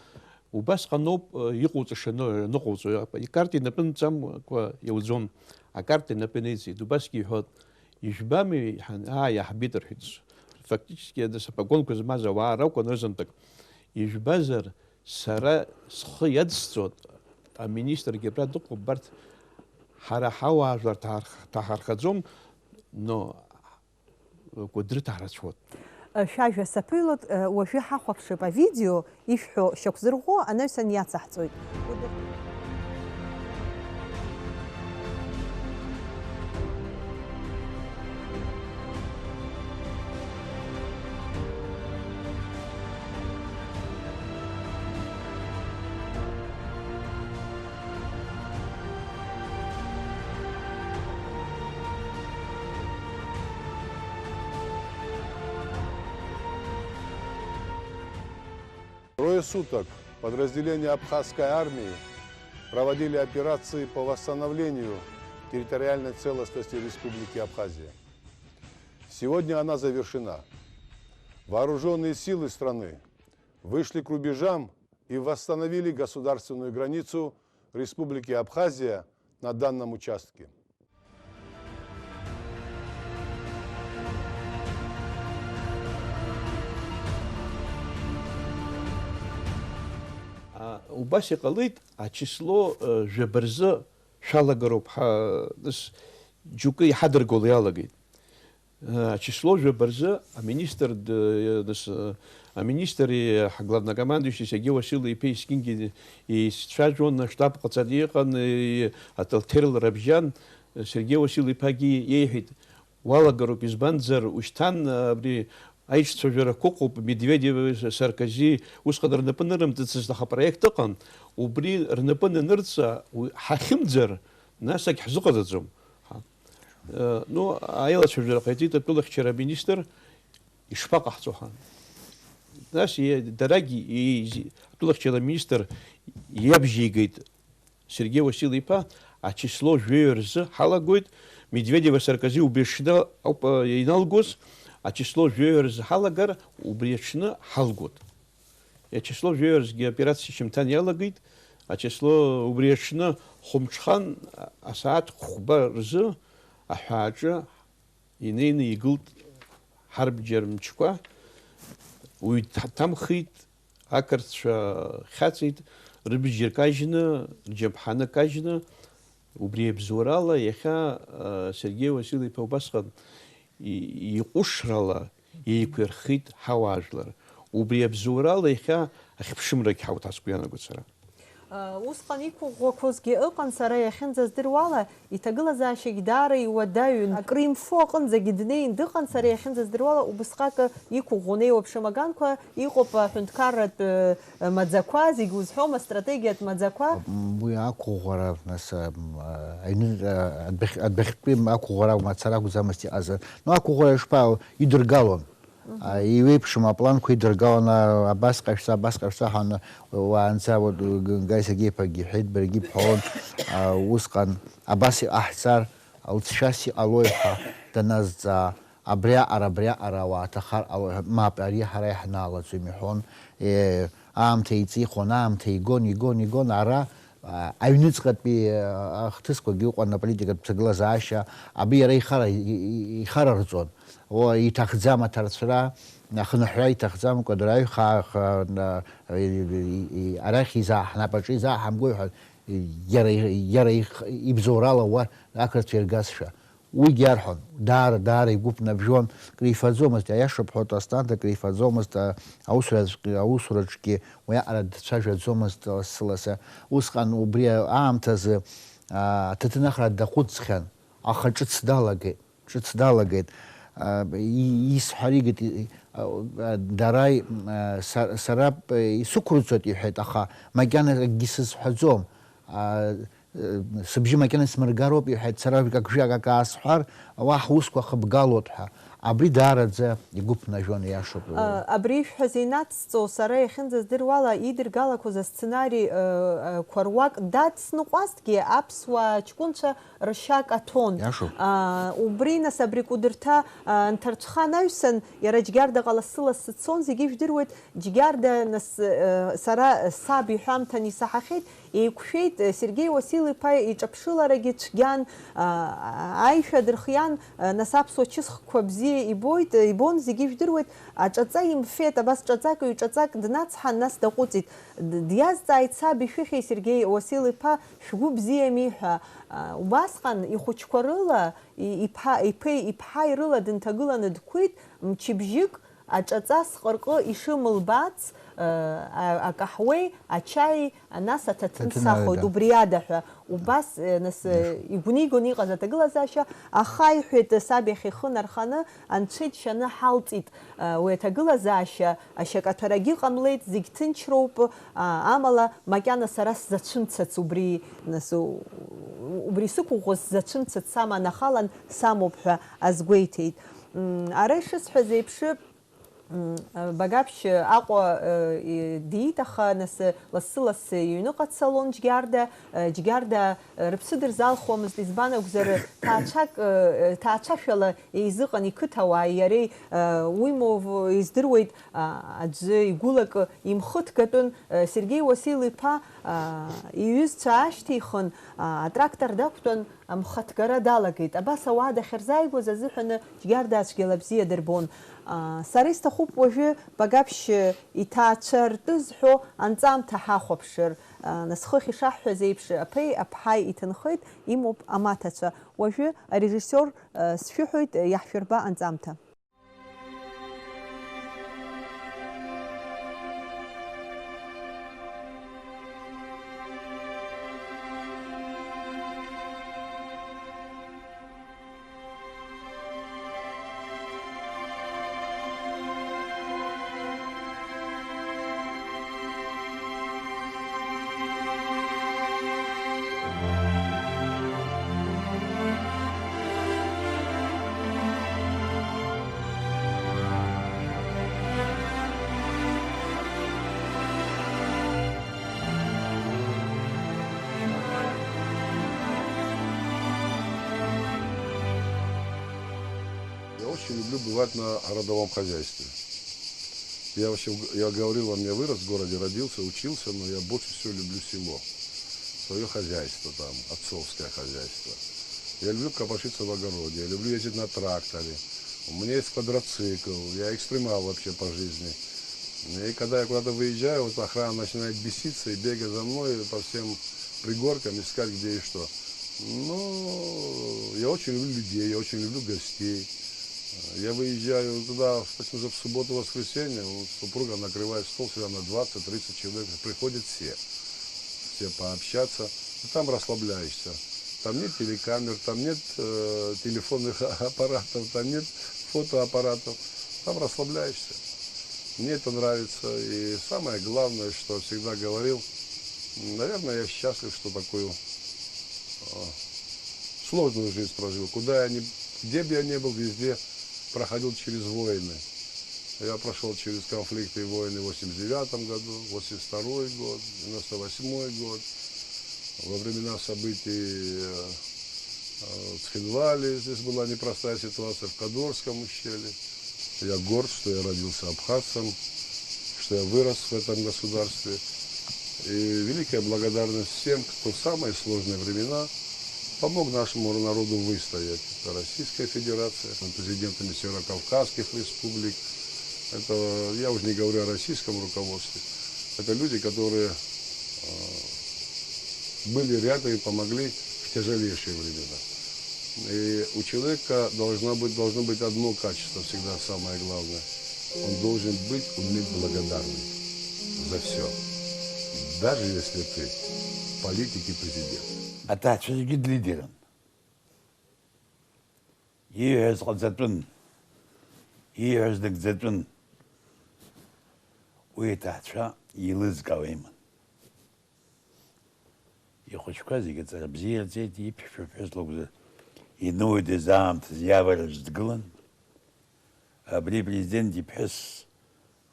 убасҟаноуп, а, иҟоуҵаша ны-, ныҟоуҵо, икарта инапы нҵамкәа иауӡом, акарта инапы неиҵеит, убасгьы иҳәот, ижәбами, иҳәан, аа, иаҳбеит, рҳәеит. Фактически, аны сапогонқәа змаз ауаа ракәын рызынтәык. Ижәбазар, сара схы иадсҵоит, аминистргьы абра дыҟоуп, убарҭ ҳара ҳауаажәлар ҭаҳарх-, ҭаҳархаӡом, но Кәыдры ҭаҳрацәоит. Шәажәа саԥыҩлоит, уажәы ҳахәаԥшып авидео, ишәҳәо шьақәзырӷәӷәо анаҩсан иацаҳҵоит. Трое суток подразделения Абхазской армии проводили операции по восстановлению территориальной целостности Республики Абхазия. Сегодня она завершена. Вооружённые силы страны вышли к рубежам и восстановили государственную границу Республики Абхазия на данном участке. А, убас иҟалеит, ачисло, э, жәаба рзы шәалагароуп, ҳа, нас, џьоукы иҳадыргало иалагеит. Э, ачисло жәаба рзы аминистр д-, э, нас, э, аминистри ҳглавнокомандующий Сергеи Васил-иԥеи есқьынгьы еицәажәон, аштаб ҟаҵаны иҟан, э, аҭелҭел рабжьан, э, Сергеи Васил-иԥагьы иеиҳәеит, уалагароуп, избанзар, ушьҭан, э, абри аиҿцәажәарақәа ыҟоуп, Медведев, Саркози, усҟан рнапы нырымҵыцызт, аха апроект ыҟан, убри рнапы нанырҵа, уи ҳахьымӡар, нас егьҳзыҟаҵаӡом. Э, ну, аилацәажәара ҟаиҵеит атәылахьчара аминистр, ишԥаҟаҳҵо ҳәа. Нас, е-, дарагь, е-, атәылахьчара аминистр иабжьеигеит Сергеи Васил-иԥа, ачисло жәаҩа рзы ҳалагоит, Медведева Саркози убри аҽны ауп, э, иналгоз, ачисло жәаҩа рзы ҳалагар, убри аҽны ҳалгоит. Ачисло жәаҩа рзгьы аоперациа шьымҭан иалагеит, ачисло убри аҽны хәымҽхан, асааҭ хәба рзы аҳәааҿы инеины игылт ҳарбџьар мчқәа, уаҩ дҭамхеит, ақырҭцәа хьаҵит, рыбџьар кажьны, рџьаԥҳаны кажьны, убри абзоурала иахьа, а, Сергеи Васил-иԥа убасҟан и-, иҟәышрала еиқәирхеит ҳауаажәлар. Убри абзоурала иахьа ахьԥшымрагь ҳауҭ, ас сгәы иаанагоит сара. Усҟан иқәыӷәӷәақәозгьы ыҟан, сара иахьынӡаздыруала, иҭагылазаашьагь даара иуадаҩын. Акры имфо аҟынӡагьы днеин дыҟан, сара иахьынӡаздыруала, убысҟак иқәыӷәӷәон еиуеиԥшым аганқәа, иҟоуп аҳәынҭқарратә, э, маӡақәа, зегь узҳәом, астратегиатә маӡақәа. М, уи ақәыӷәӷәара, нас, м, аҩны, а, адәахь-, адәахьтәи ақәыӷәӷәара акәым, ацара акәӡамызт иҟаз. Ну, ақәыӷәӷәара ишԥа-, идыргалон. А, иеиуеиԥшым апланқәа идыргалан, а, абас ҟашәҵа, абас ҟашәҵа ҳәа, уаанӡа, вот, Г-, Гаи Сергеи-иԥагьы иҳәеит, баргьы бҳәон, а, усҟан абас иҟаҳҵар, лҵшәас иҟалои ҳәа даназҵаа, абриаҟара, абриаҟара уаҭахар ҟалои ҳәа, мап, ари ҳара иаҳнаалаӡом иҳәон. Е, аамҭа еиҵихуан, аамҭа игон, игон, игон, ара, а, аҩныҵҟатәи, а, ахҭысқәагьы ыҟан, аполитикатә ҭагылазаашьа, абри иара ихара, и-, и-, ихарарҵон. О, иҭахӡам аҭарцәра, ахынҳәра иҭахӡам, Кәыдры аҩхаа, х-, на-, и-, и-, и-, арахь изаа-, ҳнапаҿы изааҳамгои ҳәа, иара, иара их-, ибзоурала уа ақырҭцәа иргазшәа. Уигьы иарҳәон, даара, даара игәы ԥнабжәон, крифаӡомызт, аиаша бҳәоит, Асҭанда, крифаӡомызт, а-, аусураҿ-, аусураҿгьы уиаҟара дцәажәаӡомызт лассы-лассы. Усҟан убри аамҭазы, а, аҭаҭынхра даҟәыҵхьан, аха ҿыц далагеит, ҿыц далагеит. а, и-, исҳәаригеит, и-, а, а, дара, а, са-, сара, а, исықәырҵоит, иҳәеит, аха макьана акгьы сызҳәаӡом. А, э, сыбжьы макьана исмыргароуп, иҳәеит, сара акы-, акы аасҳәар, уаҳа усқәа хыбгалоит ҳәа. Абри даараӡа игәы ԥнажәон, иашоуп. А, абри ишәҳәаз инацҵо, сара иахьынӡаздыруала, идыргалақәоз асценари, э, э, қәа руак дацныҟәазҭгьы, аԥсуаа ҷкәынцәа ршьа каҭәон. Иашоуп. А, убри, нас, абри Кәыдырҭа, а, нҭарцәха анаҩсан, иара Џьгьардаҟа лассы-лассы дцон, зегьы ижәдыруеит, Џьгьарда, нас, э, сара саб иҳәамҭан исаҳахьеит, еиқәшәеит, э, Сергеи Уасил-иԥа иҿаԥшыларагьы цәгьан, а, аишәа дырхиан, а, нас аԥсуа чысхқәа бзиа ибоит, э, ибон, зегьы ижәдыруеит, аҿаҵа имфеит, абас ҿаҵак, ҩ-ҿаҵак днацҳан, нас даҟәыҵит. Д-, диазҵааит саб ишәыхьи, Сергеи Уасил-иԥа, шәгәы бзиами ҳәа. А, убасҟан ихәыҷқәа рыла, и-, иԥа, иԥеи иԥҳаи рыла дынҭагыланы дқәит, мчыбжьык аҿаҵа сҟырҟы ишымылбац, э, а-, акаҳуеи ачаи, нас аҭаҭын Аҭаҭын сахоит, ада. Убри ада ҳәа. Убас, э, нас, э, Мышкәа. Игәнигон иҟаз аҭагылазаашьа, аха, иҳәеит, саб иахь ихы нарханы, анцәа иџьшьаны ҳалҵит, э, уи аҭагылазаашьа, ашьакаҭәарагьы ҟамлеит, зегь ҭынчроуп, а, амала, макьана сара сзацәымцац убри, нас, у-, убри сықәыӷәӷәаз сзацәымцац саманахалан самоуп ҳәа азгәеиҭеит. М, ара ишысҳәаз еиԥш, М, Багаԥшь Аҟәа, э, и-, диит, аха нас, э, лассы-лассы иҩныҟа дцалон Џьгьарда. Э, Џьгьарда, э, рыԥсы дырзалхуамызт, избан акәзар, ҭаацәак, э, э, ҭаацәашәала еизыҟан иқыҭауааи иареи, э, уимоу, издыруеит, а, аӡәы игәылакы имхы ҭгатәын, э, Сергеи Уасил-иԥа, а, иҩызцәа аашьҭихын, а, атрактор дақәтәан, амхаҭгара далагеит. Абас ауаа дахьырзааигәаз азыҳәаны Џьгьарда цәгьала бзиа дырбон. Аа, сара исҭахуп уажәы Багаԥшь иҭаацәа ртәы зҳәо анҵамҭа ҳахәаԥшыр. Аа, нас хыхь ишаҳҳәаз еиԥш, аԥеи аԥҳаи иҭынхеит, имоуп амаҭацәа. Уажәы арежиссиор, аа, сшәыҳәоит, иаҳшәырба анҵамҭа. Я очень люблю бывать на родовом хозяйстве. Я вообще, я говорил вам, я вырос в городе, родился, учился, но я больше всего люблю село. Свое хозяйство там, отцовское хозяйство. Я люблю копошиться в огороде, я люблю ездить на тракторе. У меня есть квадроцикл, я экстремал вообще по жизни. И когда я куда-то выезжаю, вот охрана начинает беситься и бегать за мной по всем пригоркам, искать, где и что. Ну, я очень люблю людей, я очень люблю гостей. Я выезжаю туда, в, в субботу, воскресенье, вот супруга накрывает стол всегда на двадцать-тридцать человек, приходят все. Все пообщаться, и там расслабляешься. Там нет телекамер, там нет, э, телефонных аппаратов, там нет фотоаппаратов. Там расслабляешься. Мне это нравится. И самое главное, что всегда говорил, м, наверное, я счастлив, что такую, э, сложную жизнь прожил. Куда я не, где бы я не был, везде проходил через войны. Я прошёл через конфликты и войны в восемьдесят девятом году, восемьдесят второй год, девяносто восьмой год. Во времена событий, э, э, в Цхинвале здесь была непростая ситуация, в Кадорском ущелье. Я горд, что я родился абхазцем, что я вырос в этом государстве. И великая благодарность всем, кто в самые сложные времена помог нашему народу выстоять. Это Российская Федерация, президентами северокавказских республик. Это, я уже не говорю о российском руководстве. Это люди, которые, э, были рядом и помогли в тяжелейшие времена. И у человека должна быть, должно быть одно качество всегда самое главное. Он должен быть, уметь благодарным за всё. Даже если ты политик и президент. Аҭаацәа зегьы длидерын. Ииҳәаз ҟаҵатәын. Ииҳәаз нагӡатәын. Уи иҭаацәа еилызкаауа иман. Ихәыҷқәа зегьы аҵара бзиа ирҵеит, иԥшәма ԥҳәыс лакәзар, инуаҩдаз аамҭазы иавараҿ дгылан. Абри апрезидент иԥҳәыс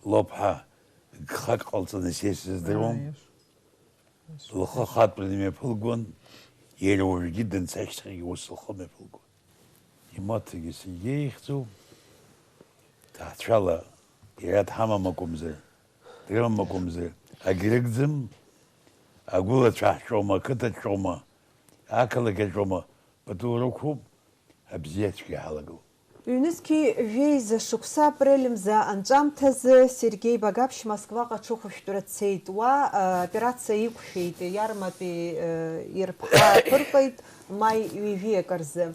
лоуп ҳәа гхак ҟалҵаны сеисра здыруам. Лхы хатәраны имҩаԥылгон, иара уажәгьы данца ашьҭахьгьы ус лхы мҩаԥылгон. Имаҭагьы Сергеи ихьӡуп. Ҭаацәала иара дҳамам акәымзар, дрымам акәымзар, агьрыгӡам. Агәылацәа ҳҿоума, ақыҭаҿоума, ақалақь аҿоума, пату рықәуп, абзиацәгьа ҳалагылоуп. Ҩнызқьи жәеиза шықәса апрель мза анҵәамҭазы Сергеи Багаԥшь Москваҟа аҽыхәышәтәра дцеит. Уа, а, операциа иқәшәеит, иарматәи, а, ирԥҳа аԥырҟеит маи ҩажәи акы рзы.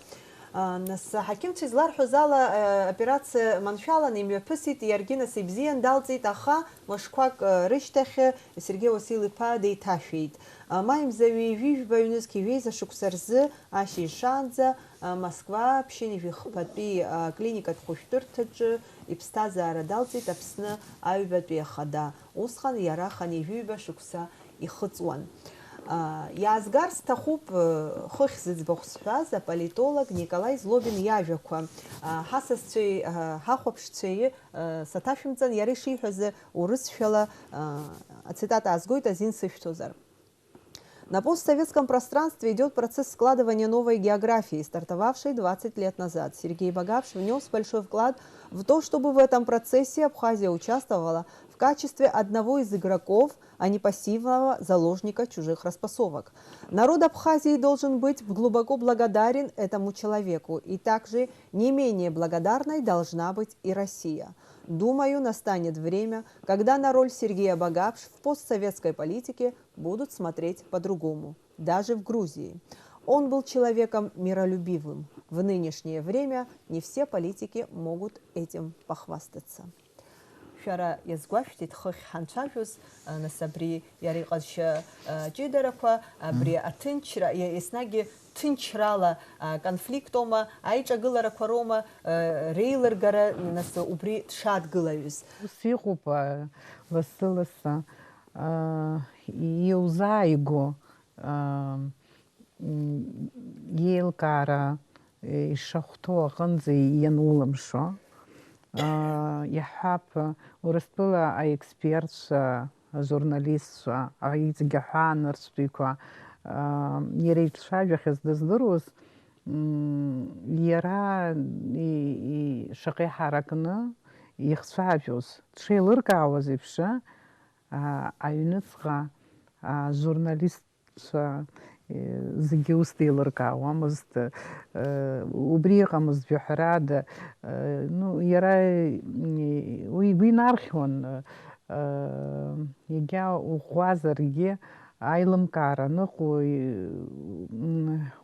А, нас, аҳақьымцәа изларҳәоз ала, а, операциа маншәаланы имҩаԥысит, иаргьы нас ибзиан далҵит, аха мышқәак, а, рышьҭахь Сергеи Уасил-иԥа деиҭашәеит. А, маи мза ҩажәи жәба ҩнызқьи жәеиза шықәса рзы ашьыжь шаанӡа Москва ԥшьынҩажәи хԥатәи аклиникатә хәышәтәырҭаҿы иԥсҭазаара далҵит Аԥсны аҩбатәи ахада, усҟан иара хынҩажәи ҩба шықәса ихыҵуан. Иаазгар сҭахуп хыхь зыӡбахә сҳәаз аполитолог Николаи Злобин иажәақәа. Ҳасасцәеи ҳахәаԥшцәеи саҭашәымҵан, иара ишиҳәаз урысшәала ацитата аазгоит азин сышәҭозар. На постсоветском пространстве идёт процесс складывания новой географии, стартовавшей двадцать лет назад. Сергей Багапш внёс большой вклад в то, чтобы в этом процессе Абхазия участвовала в качестве одного из игроков, а не пассивного заложника чужих распасовок. Народ Абхазии должен быть глубоко благодарен этому человеку, и также не менее благодарной должна быть и Россия. Думаю, настанет время, когда на роль Сергея Багапш в постсоветской политике будут смотреть по-другому, даже в Грузии. Он был человеком миролюбивым. В нынешнее время не все политики могут этим похвастаться. Шәара иазгәашәҭеит хыхь ҳанцәажәоз, нас абри иара иҟазшьа ҷыдарақәа, абри аҭынчра, еснагьы ҭынчрала, аконфликт оума, аиҿагыларақәа роума, реилыргара, нас убри дшадгылаҩыз. Ус иҟоуп, лассы-лассы, иузааигәоу, иеилкаара ишахәҭоу аҟынӡа ианулымшо. Иаҳҳәап, Урыстәыла аекспертцәа, ажурналистцәа, иҵегь аҳәаанырцәтәиқәа, иара ицәажәахьаз дыздыруаз, иара шаҟа иҳаракны ихцәажәоз, дшеилыркаауаз еиԥш, аҩныҵҟа ажурналист цәа, зегьы ус деилыркаауамызт. Убри иҟамызт жәаҳәарада. Ну, иара уи игәы инархьуан, егьа уӷәӷәазаргьы, аилымкаара аныҟоу,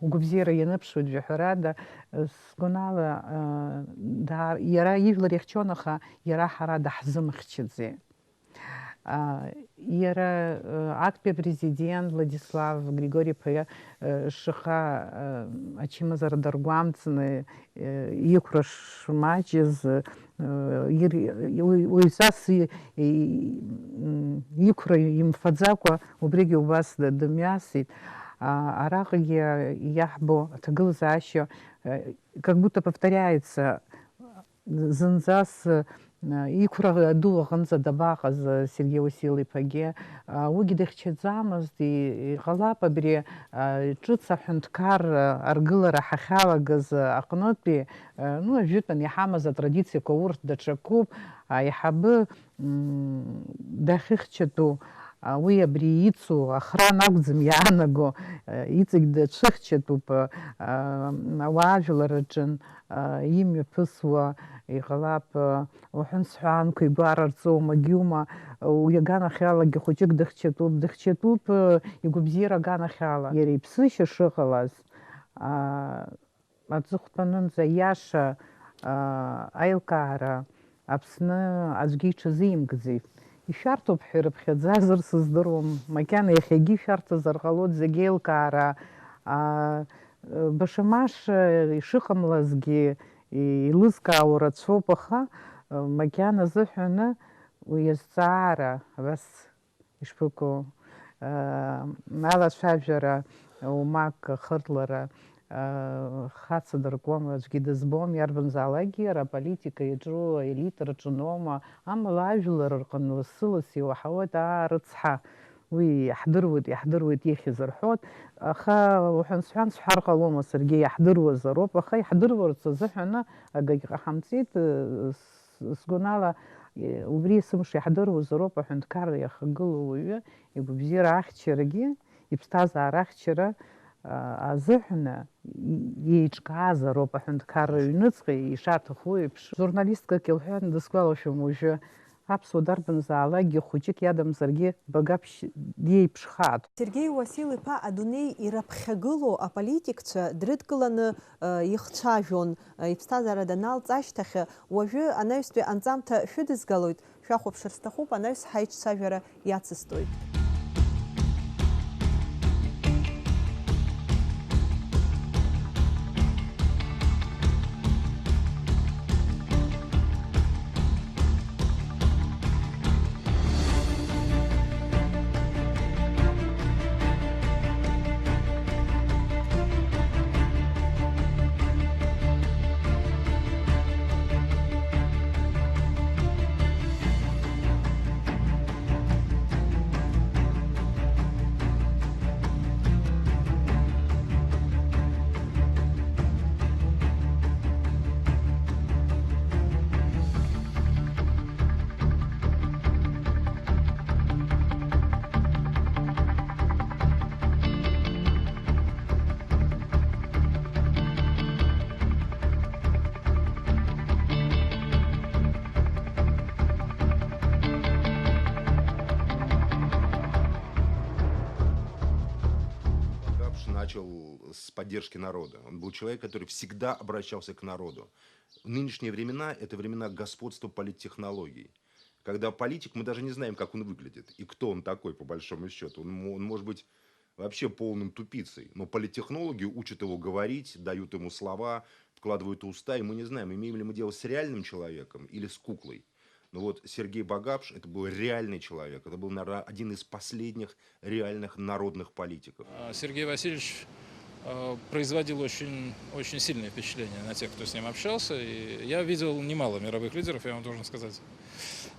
угәабзиара ианыԥшуеит жәаҳәарада. Сгәанала, даар-, иара ижәлар ихьчон, аха иара ҳара даҳзымхьчаӡеит. Иара актәи апрезидент Владислав Григори-иԥа шаҟа ачымазара даргәамҵны, иқәра шмаҷыз, уаҩҵас иқәра имфаӡакәа убригьы убас дымҩасит. Араҟагьы иаҳбо аҭагылазаашьа как будто повторяется. Зынӡас, э, иқәра ду аҟынӡа дабаҟаз, э, Сергеи Уасил-иԥагьы, э, уигьы дыхьчаӡамызт, и-, иҟалап абри, э, ҿыц аҳәынҭқар, э, аргылара ҳахьалагаз, э, аҟнытәи, э, ну, ажәытәан иҳамаз атрадициақәа урҭ даҽакуп, аиҳабы, м, дахьыхьчатәу, а, уи абри ицу охрана акәӡам иаанаго, э, иҵегь дацәыхьчатәуп, э, ауаажәлар рҿын. Имҩаԥысуа иҟалап, уҳәан-сҳәанқәа игәарарҵо, магьума, уи аганахьалагьы хәыҷык дыхьчатәуп, дыхьчатәуп, игәабзиара аганахьала. Иара иԥсышьа шыҟалаз, аҵыхәтәанынӡа иаша аилкаара Аԥсны аӡәгьы иҽазимкӡеит. Ишәарҭоуп ҳәа ирыԥхьаӡазар сыздыруам, макьана иахьагьы ишәарҭазар ҟалоит зегь еилкаара, аа, баша-маша ишыҟамлазгьы еилызкаауа рацәоуп, аха, Макьана азыҳәаны уи азҵаара абас ишԥыкәу, алацәажәара, умак ахыртлара, хаҵа дыркуама, аӡәгьы дызбом, иарбанзаалакгьы иара аполитика иаҿу аелита рҿыноума, амала ажәлар рҟны лассы-ласс иуаҳауеит, аа, рыцҳа, уи иаҳдыруеит, иаҳдыруеит ихьыз рҳәоит, аха уҳәан-сҳәан сҳәар ҟалома, саргьы иаҳдыруазароуп, аха иаҳдыруарц азыҳәаны акгьы ҟаҳамҵеит, с-, сгәанала, е, убри есымша иаҳдыруазароуп аҳәынҭқарра иахагылоу уаҩы игәабзиара ахьчарагьы, иԥсҭазаара ахьчара, а, азыҳәаны и-, еиҿкаазароуп аҳәынҭқарра аҩныҵҟа ишаҭаху еиԥш. Журналисткак илҳәан, дысгәалашәом уажәы, аԥсуа дарбанзаалакгьы хәыҷык иадамзаргьы Багаԥшь диеиԥшхааит. Сергеи Уасил-иԥа адунеи ираԥхьагылоу аполитикцәа дрыдкыланы, э, ихцәажәон, э, иԥсҭазаара даналҵ ашьҭахь, уажәы анаҩстәи анҵамҭа шәыдызгалоит, шәахәаԥшыр сҭахуп, анаҩс ҳаиҿцәажәара иацысҵоит. Багапш начал с поддержки народа. Он был человек, который всегда обращался к народу. Нынешние времена — это времена господства политтехнологий. Когда политик, мы даже не знаем, как он выглядит и кто он такой, по большому счету. Он, мо- он может быть вообще полным тупицей, но политтехнологи учат его говорить, дают ему слова, вкладывают в уста, и мы не знаем, имеем ли мы дело с реальным человеком или с куклой. Но вот Сергей Багапш — это был реальный человек, это был, наверное, один из последних реальных народных политиков. А, Сергей Васильевич, э, производил очень, очень сильное впечатление на тех, кто с ним общался. И я видел немало мировых лидеров, я вам должен сказать.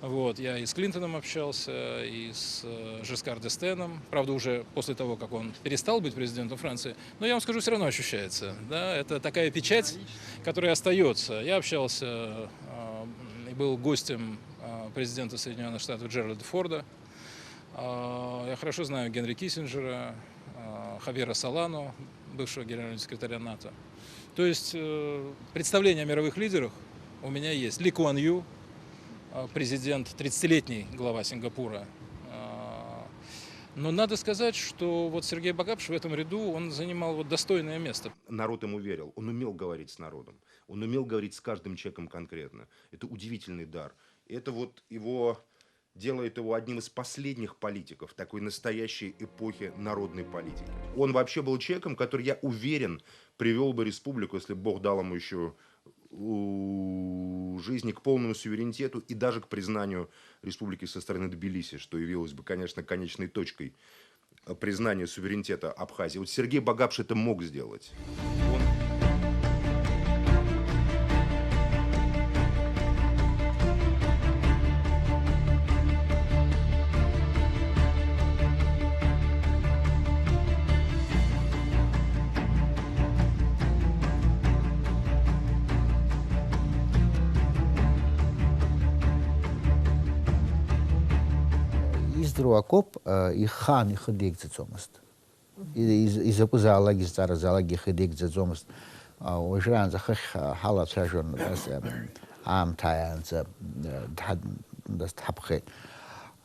Вот, я и с Клинтоном общался, и с, э, Жескар д'Эстеном. Правда, уже после того, как он перестал быть президентом Франции. Но я вам скажу, всё равно ощущается. Да? Это такая печать, которая остаётся. Я общался, э, и был гостем, э, президента Соединённых Штатов Джеральда Форда. А, я хорошо знаю Генри Киссинджера, а, Хавьера Солану, бывшего генерального секретаря НАТО. То есть, э, представление о мировых лидерах у меня есть. Ли Куан Ю, а, президент, тридцатилетний глава Сингапура. А, но надо сказать, что вот Сергей Багапш в этом ряду, он занимал вот достойное место. Народ ему верил, он умел говорить с народом, он умел говорить с каждым человеком конкретно. Это удивительный дар. Это вот его делает его одним из последних политиков такой настоящей эпохи народной политики. Он вообще был человеком, который, я уверен, привёл бы республику, если бы Бог дал ему ещё, у, жизни, к полному суверенитету и даже к признанию республики со стороны Тбилиси, что явилось бы, конечно, конечной точкой, э, признания суверенитета Абхазии. Вот Сергей Багапш это мог сделать. Он Издыруа акоуп, э, ихаан ихы деигӡаӡомызт. И-, из-, изакәызаалак, изҵааразаалак ихы деигӡаӡомызт. А, уажәраанӡа хыхь ҳалацәажәон, нас, ам, аамҭа ааиаанӡа, э, дҳа-, нас дҳаԥхеит.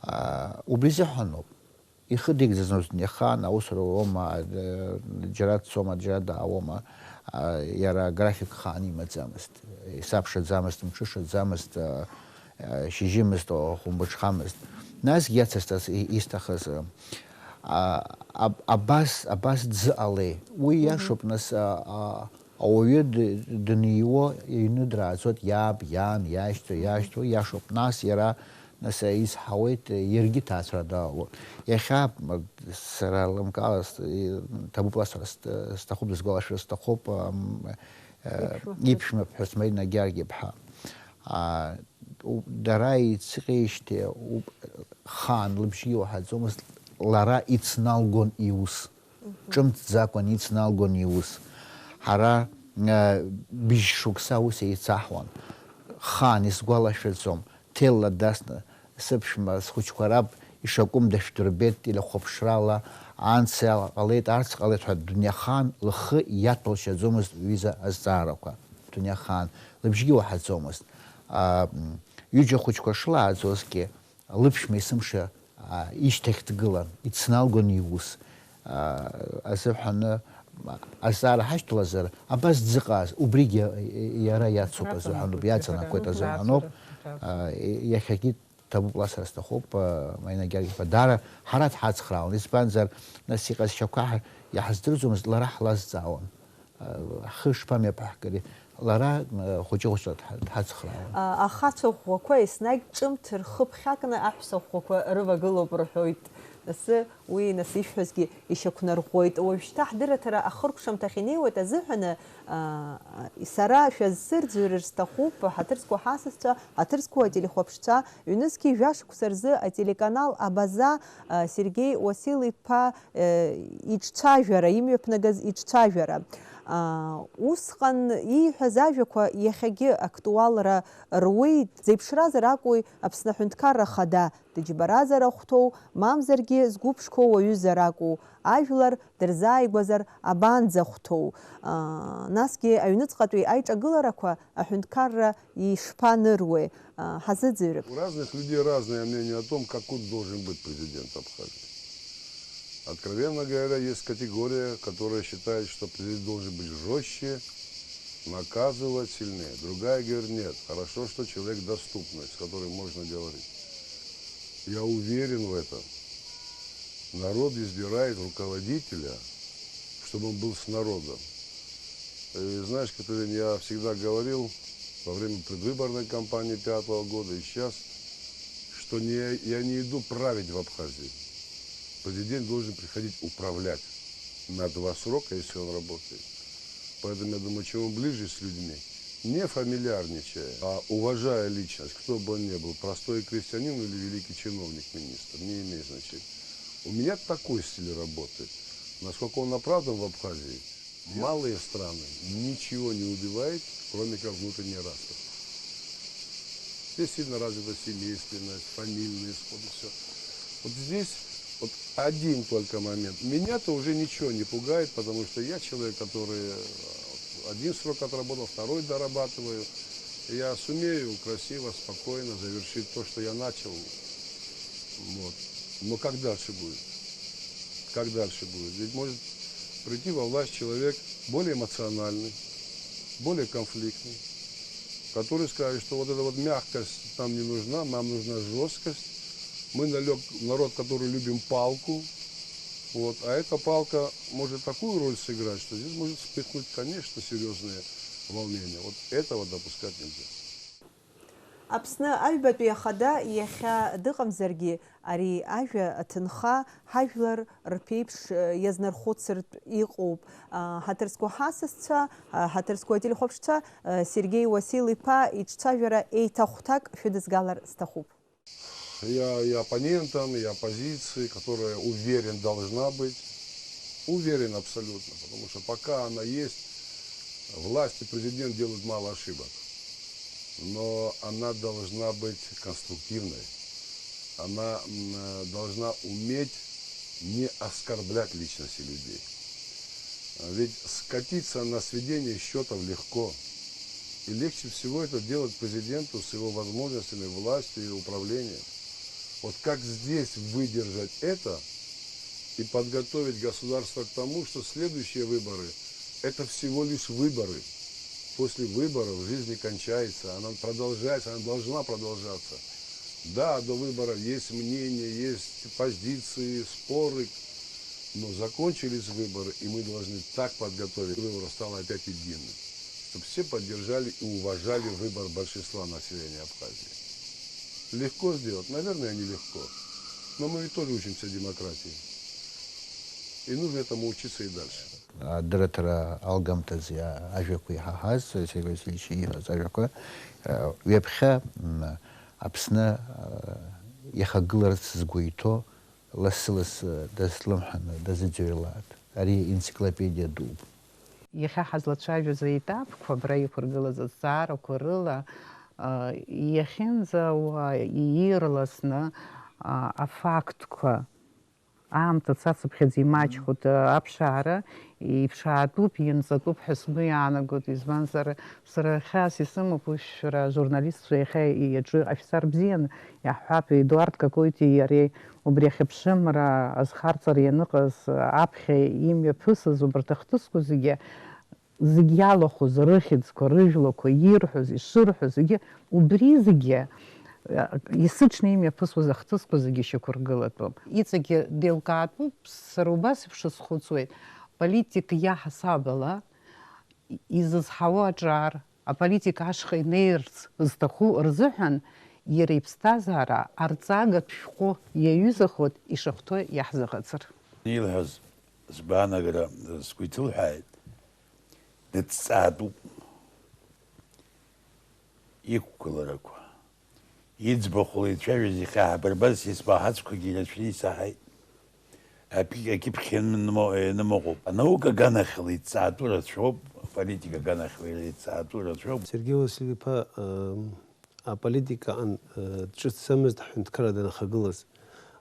А, убри изыҳәаноуп. Ихы деигӡаӡомызт, ихаан аусура уоума, э, џьара дцома, џьара даауоума, а, иара график хаан имаӡамызт. Исабшаӡамызт, мҽышаӡамызт, а, а, шьыжьымызт, хәымбыҽхамызт. Насгьы иацысҵарц и-, исҭахыз, а, а, аб-, абас, абас дзыҟалеи? Уи Мгм. Иашоуп, нас, а, а, Ауаҩы д-, дыниуо иҩны драаӡоит, иаб, иан, иашьцәа, иашьцәа, иашоуп. Нас иара, нас, изҳауеит, иаргьы ҭаацәара далалон. Иахьа, м, сара лымкаала с-, и-, ҭабуп ласҳәар ст-, сҭахуп, дысгәалашәар сҭахуп, ам, э, Иԥшәма ԥҳәыс. Иԥшәма ԥҳәыс Марина Георги-иԥҳа. А, у-, дара еицыҟеижьҭеи, у-, хаан лыбжьгьы уаҳаӡомызт, лара ицналгон иус. Ҿымҭӡакәан ицналгон иус. Ҳара, э, быжь шықәса аус еицаҳуан. Хаан исгәалашәаӡом, ҭелла дасны, сыԥшәма, схәыҷқәа раб ишакәым дышәдырбеит, телехәаԥшрала, анс ала ҟалеит, арс ҟалеит ҳәа дунеихаан лхы иаҭәалшьаӡомызт ҩыза азҵаарақәа. Дунеихаан лыбжьгьы уаҳаӡомызт. А, м, ҩыџьа хәыҷқәа шлааӡозгьы, лыԥшәма есымша, а, ишьҭахь дгылан, ицналгон иус, а, азыҳәаны, азҵаара ҳашьҭалазар, абас дзыҟааз, убригьы иара иацуп азыҳәаноуп, иаҵанакуеит азыҳәаноуп. А, иахьагьы ҭабуп ласҳәар сҭахуп, а, Марина Георги-иԥа, даара ҳара дҳацхраауан, избанзар, нас иҟазшьақәа ҳа-, иаҳздырӡомызт, лара ҳлазҵаауан. Ҳхы шԥамҩаԥаҳгари? Лара, э, хәыҷы-хәыҷла дҳа-, дҳацхраауан. А, ахацәа ӷәӷәақәа еснагь ҿымҭ рхы ԥхьакны аҳәса ӷәӷәақәа рывагылоуп рҳәоит. Нас уи, нас ишәҳәазгьы ишьақәнарӷәӷәоит. Уажәшьҭа ҳдырраҭара ахыркәшамҭахь инеиуеит азыҳәаны, а, сара шәазсырӡырҩыр сҭахуп, ҳаҭыр зқәу ҳасасцәа, ҳаҭыр зқәу ателехәаԥшцәа, ҩнызқьи жәашықәса рзы ателеканал Абаза, а, Сергеи Уасил-иԥа, э, иҿцәажәара, имҩаԥнагаз иҿцәажәара. А, усҟан ииҳәаз ажәақәа иахьагьы актуалра руеит, дзеиԥшразар акәу Аԥсны Аҳәынҭқарра Ахада, дыџьбаразар ахәҭоу, мамзаргьы згәы ԥшқоу уаҩызар акәу, ажәлар дырзааигәазар абанӡахәҭоу? А, насгьы аҩныҵҟатәи аиҿагыларақәа аҳәынҭқарра ишԥаныруеи? А, ҳазыӡырҩып. У разных людей разное мнение о том, какой должен быть президент Абхазии. Откровенно говоря, есть категория, которая считает, что президент должен быть жестче, наказывать сильнее. Другая говорит: «Нет, хорошо, что человек доступный, с которым можно говорить». Я уверен в этом. Народ избирает руководителя, чтобы он был с народом. И знаешь, Катерина, я всегда говорил во время предвыборной кампании пятого года и сейчас, что не, я не иду править в Абхазии. Президент должен приходить управлять на два срока, если он работает. Поэтому, я думаю, чем он ближе с людьми, не фамильярничая, а уважая личность, кто бы он ни был, простой крестьянин или великий чиновник, министр, не имеет значения. У меня такой стиль работы. Насколько он оправдан в Абхазии, малые страны ничего не убивает, кроме как внутренние распри. Здесь сильно развита семейственность, фамильные сходы, всё. Вот здесь вот один только момент. Меня-то уже ничего не пугает, потому что я человек, который, э, один срок отработал, второй дорабатываю. Я сумею красиво, спокойно завершить то, что я начал. Вот. Но как дальше будет? Как дальше будет? Ведь может прийти во власть человек более эмоциональный, более конфликтный, который скажет, что вот эта вот мягкость нам не нужна, нам нужна жёсткость. Мы налёг-, народ, который любим палку. Вот. А эта палка может такую роль сыграть, что здесь может вспыхнуть, конечно, серьёзные волнения. Вот этого допускать нельзя. Аԥсны аҩбатәи ахада иахьа дыҟамзаргьы, ари ажәа аҭынха ҳажәлар рԥеиԥш, э, иазнархәыцыртә иҟоуп. А, ҳаҭыр зқәу ҳасасцәа, а, ҳаҭыр зқәу ателехәаԥшцәа, э, Сергеи Уасил-иԥа иҿцәажәара еиҭахәҭак шәыдызгалар сҭахуп. Я и оппонентам, и оппозиции, которая, уверен, должна быть, уверен абсолютно, потому что пока она есть, власть и президент делают мало ошибок. Но она должна быть конструктивной. Она, м, э, должна уметь не оскорблять личности людей. А ведь скатиться на сведение счётов легко. И легче всего это делать президенту с его возможностями, властью и управлением. Вот как здесь выдержать это и подготовить государство к тому, что следующие выборы — это всего лишь выборы. После выборов жизнь не кончается, она продолжается, она должна продолжаться. Да, до выборов есть мнения, есть позиции, споры, Но закончились выборы, и мы должны так подготовить, чтобы выбор стал опять единым, чтобы все поддержали и уважали выбор большинства населения Абхазии. Легко сделать? Наверное, нелегко. Но мы ведь тоже учимся демократии. И нужно этому учиться и дальше. Адырраҭара алгамҭазы ажәақәа иҳаҳаз, Сергеи Васильевич ииҳәаз ажәақәа, э, ҩаԥхьа, м, Аԥсны, э, иахагыларц згәы иҭоу лассы-лассы дазлымҳаны дазыӡырҩлааит. Ари енциклопедиа дууп. Иахьа ҳазлацәажәоз аетапқәа, абра иқәыргылаз азҵаарақәа рыла, а, иахьынӡауа иирласны, а, афактқәа, аамҭа цацыԥхьаӡа имаҷхоит, а, аԥшаара, иԥшаатәуп, ианҵатәуп ҳәа сгәы иаанагоит, избанзар, сара хьаас исымоуп уи шәара ажурналистцәа иахьа иаҿу афицар бзиан, иаҳҳәап, Едуард Какоитеи иареи убри ахьыԥшымра азхарҵара ианыҟаз аԥхьа имҩаԥысыз убарҭ ахҭысқәа зегьы, зегь иалахәыз, рыхьӡқәа, рыжәлақәа, ирҳәоз, ишырҳәоз, зегьы убри зегьы, э, есыҽны имҩаԥысуаз ахҭысқәа зегьы шьақәыргылатәуп. Иҵегьы деилкаатәуп, сара убас еиԥш схәыцуеит, политик иаҳасаб ала изызҳауа аҿар, аполитика ашҟа инеирц зҭаху рзыҳәан иара иԥсҭазаара арҵагатә шәҟәы иаҩызахоит ишахәҭоу иаҳзыҟаҵар. Илҳәаз сгәаанагара сгәы иҭылҳәааит, дыҭҵаатәуп иқәгыларақәа. Иӡбахә леицәажәоз ихьаҳабырбаз исмаҳацқәагьы ирацәаны исаҳаит. Апи-, акьыԥхь ианымоу-, ианымыҟоуп. Анаука аганахьала иҭҵаатәу рацәоуп, аполитика аганахьала иҭҵаатәу рацәоуп. Сергеи Василь-иԥа, ам, аполитикаҟан, э, дҿыцӡамызт аҳәынҭқарра данахагылаз.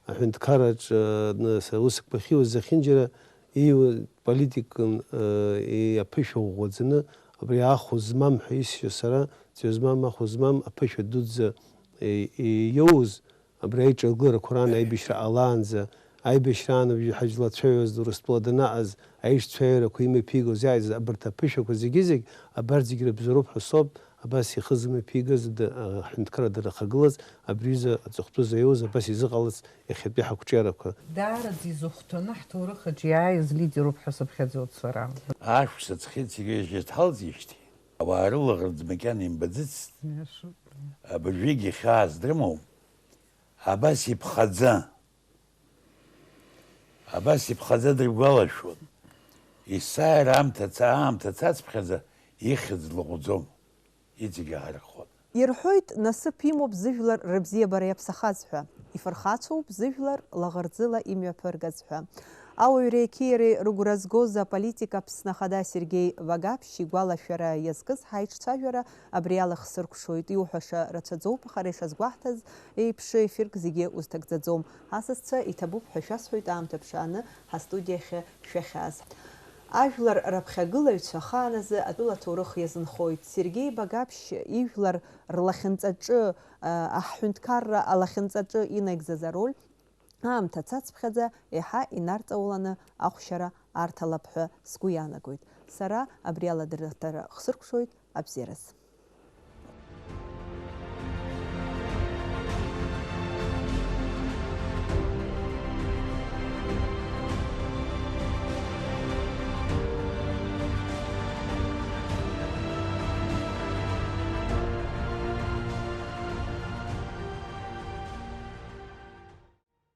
Аҳәынҭқарраҿы, э, ны-, са-, усқәа ахьиуаз зехьынџьара ииуа политикан, э, и-, аԥышәа ӷәӷәаӡаны, абри ахә змам ҳәа исшьо сара, ҵҩа змам, ахә змам, аԥышәа дуӡӡа, э, и-, иоуз, абри аиҿагыларақәа раан аибашьра ҟалаанӡа, аибашьраан абжьы ҳажәлацәаҩаз Урыстәыла данаҟаз, аишцәаҩарақәа имҩаԥигоз иааиз абарҭ аԥышәақәа зегьы-зегь абарҭ зегь рыбзоуроуп ҳәа соуп, абас ихы зымҩаԥигаз д-, аҳәынҭқарра данахагылаз, абри аҩыза аҵыхәтәы заиуз абас изыҟалаз иахьатәи ҳақәҿиарақәа. Даараӡа изыхәҭаны ҳҭоурых аҿы иааиз лидеруп ҳәа сыԥхьаӡоит сара. Ашықәс ҵхеит Сергеи Васильевич дҳалҵижьҭеи, ауаа рылаӷырӡ макьана имбаӡацт. Иашоуп. Абыржәгьы хьаас дрымоуп. Абас иԥхаӡа, абас иԥхаӡа дыргәалашәон. Есааира аамҭа ца-, аамҭа цацԥхьаӡа ихьӡ лаҟәӡом, иҵегь иаарыххон. Ирҳәоит, насыԥ имоуп зыжәлар рыбзиабара иаԥсахаз ҳәа, ифырхацәоуп зыжәлар лаӷырӡыла имҩаԥыргаз ҳәа. Ауаҩреи ақьиареи рыгәра згоз аполитик Аԥсны Ахада Сергеи Вагапшь игәалашәара иазкыз ҳаиҿцәажәара абри ала хсыркәшоит. Иуҳәаша рацәаӡоуп, аха иара ишазгәаҳҭаз еиԥш, ефирк зегьы узҭагӡаӡом. Асасцәа, иҭабуп ҳәа шәасҳәоит аамҭа ԥшааны ҳастудиахьы шәахьааз. Ажәлар раԥхьагылаҩцәа ахааназы атәыла аҭоурых иазынхоит. Сергеи Багаԥшь ижәлар рлахьынҵаҿы, а, аҳәынҭқарра алахьынҵаҿы инаигӡаз ароль аамҭа цацԥхьаӡа еиҳа инарҵауланы ахәшьара арҭалап ҳәа сгәы иаанагоит. Сара абри аладырраҭара хсыркәшоит. Абзиараз.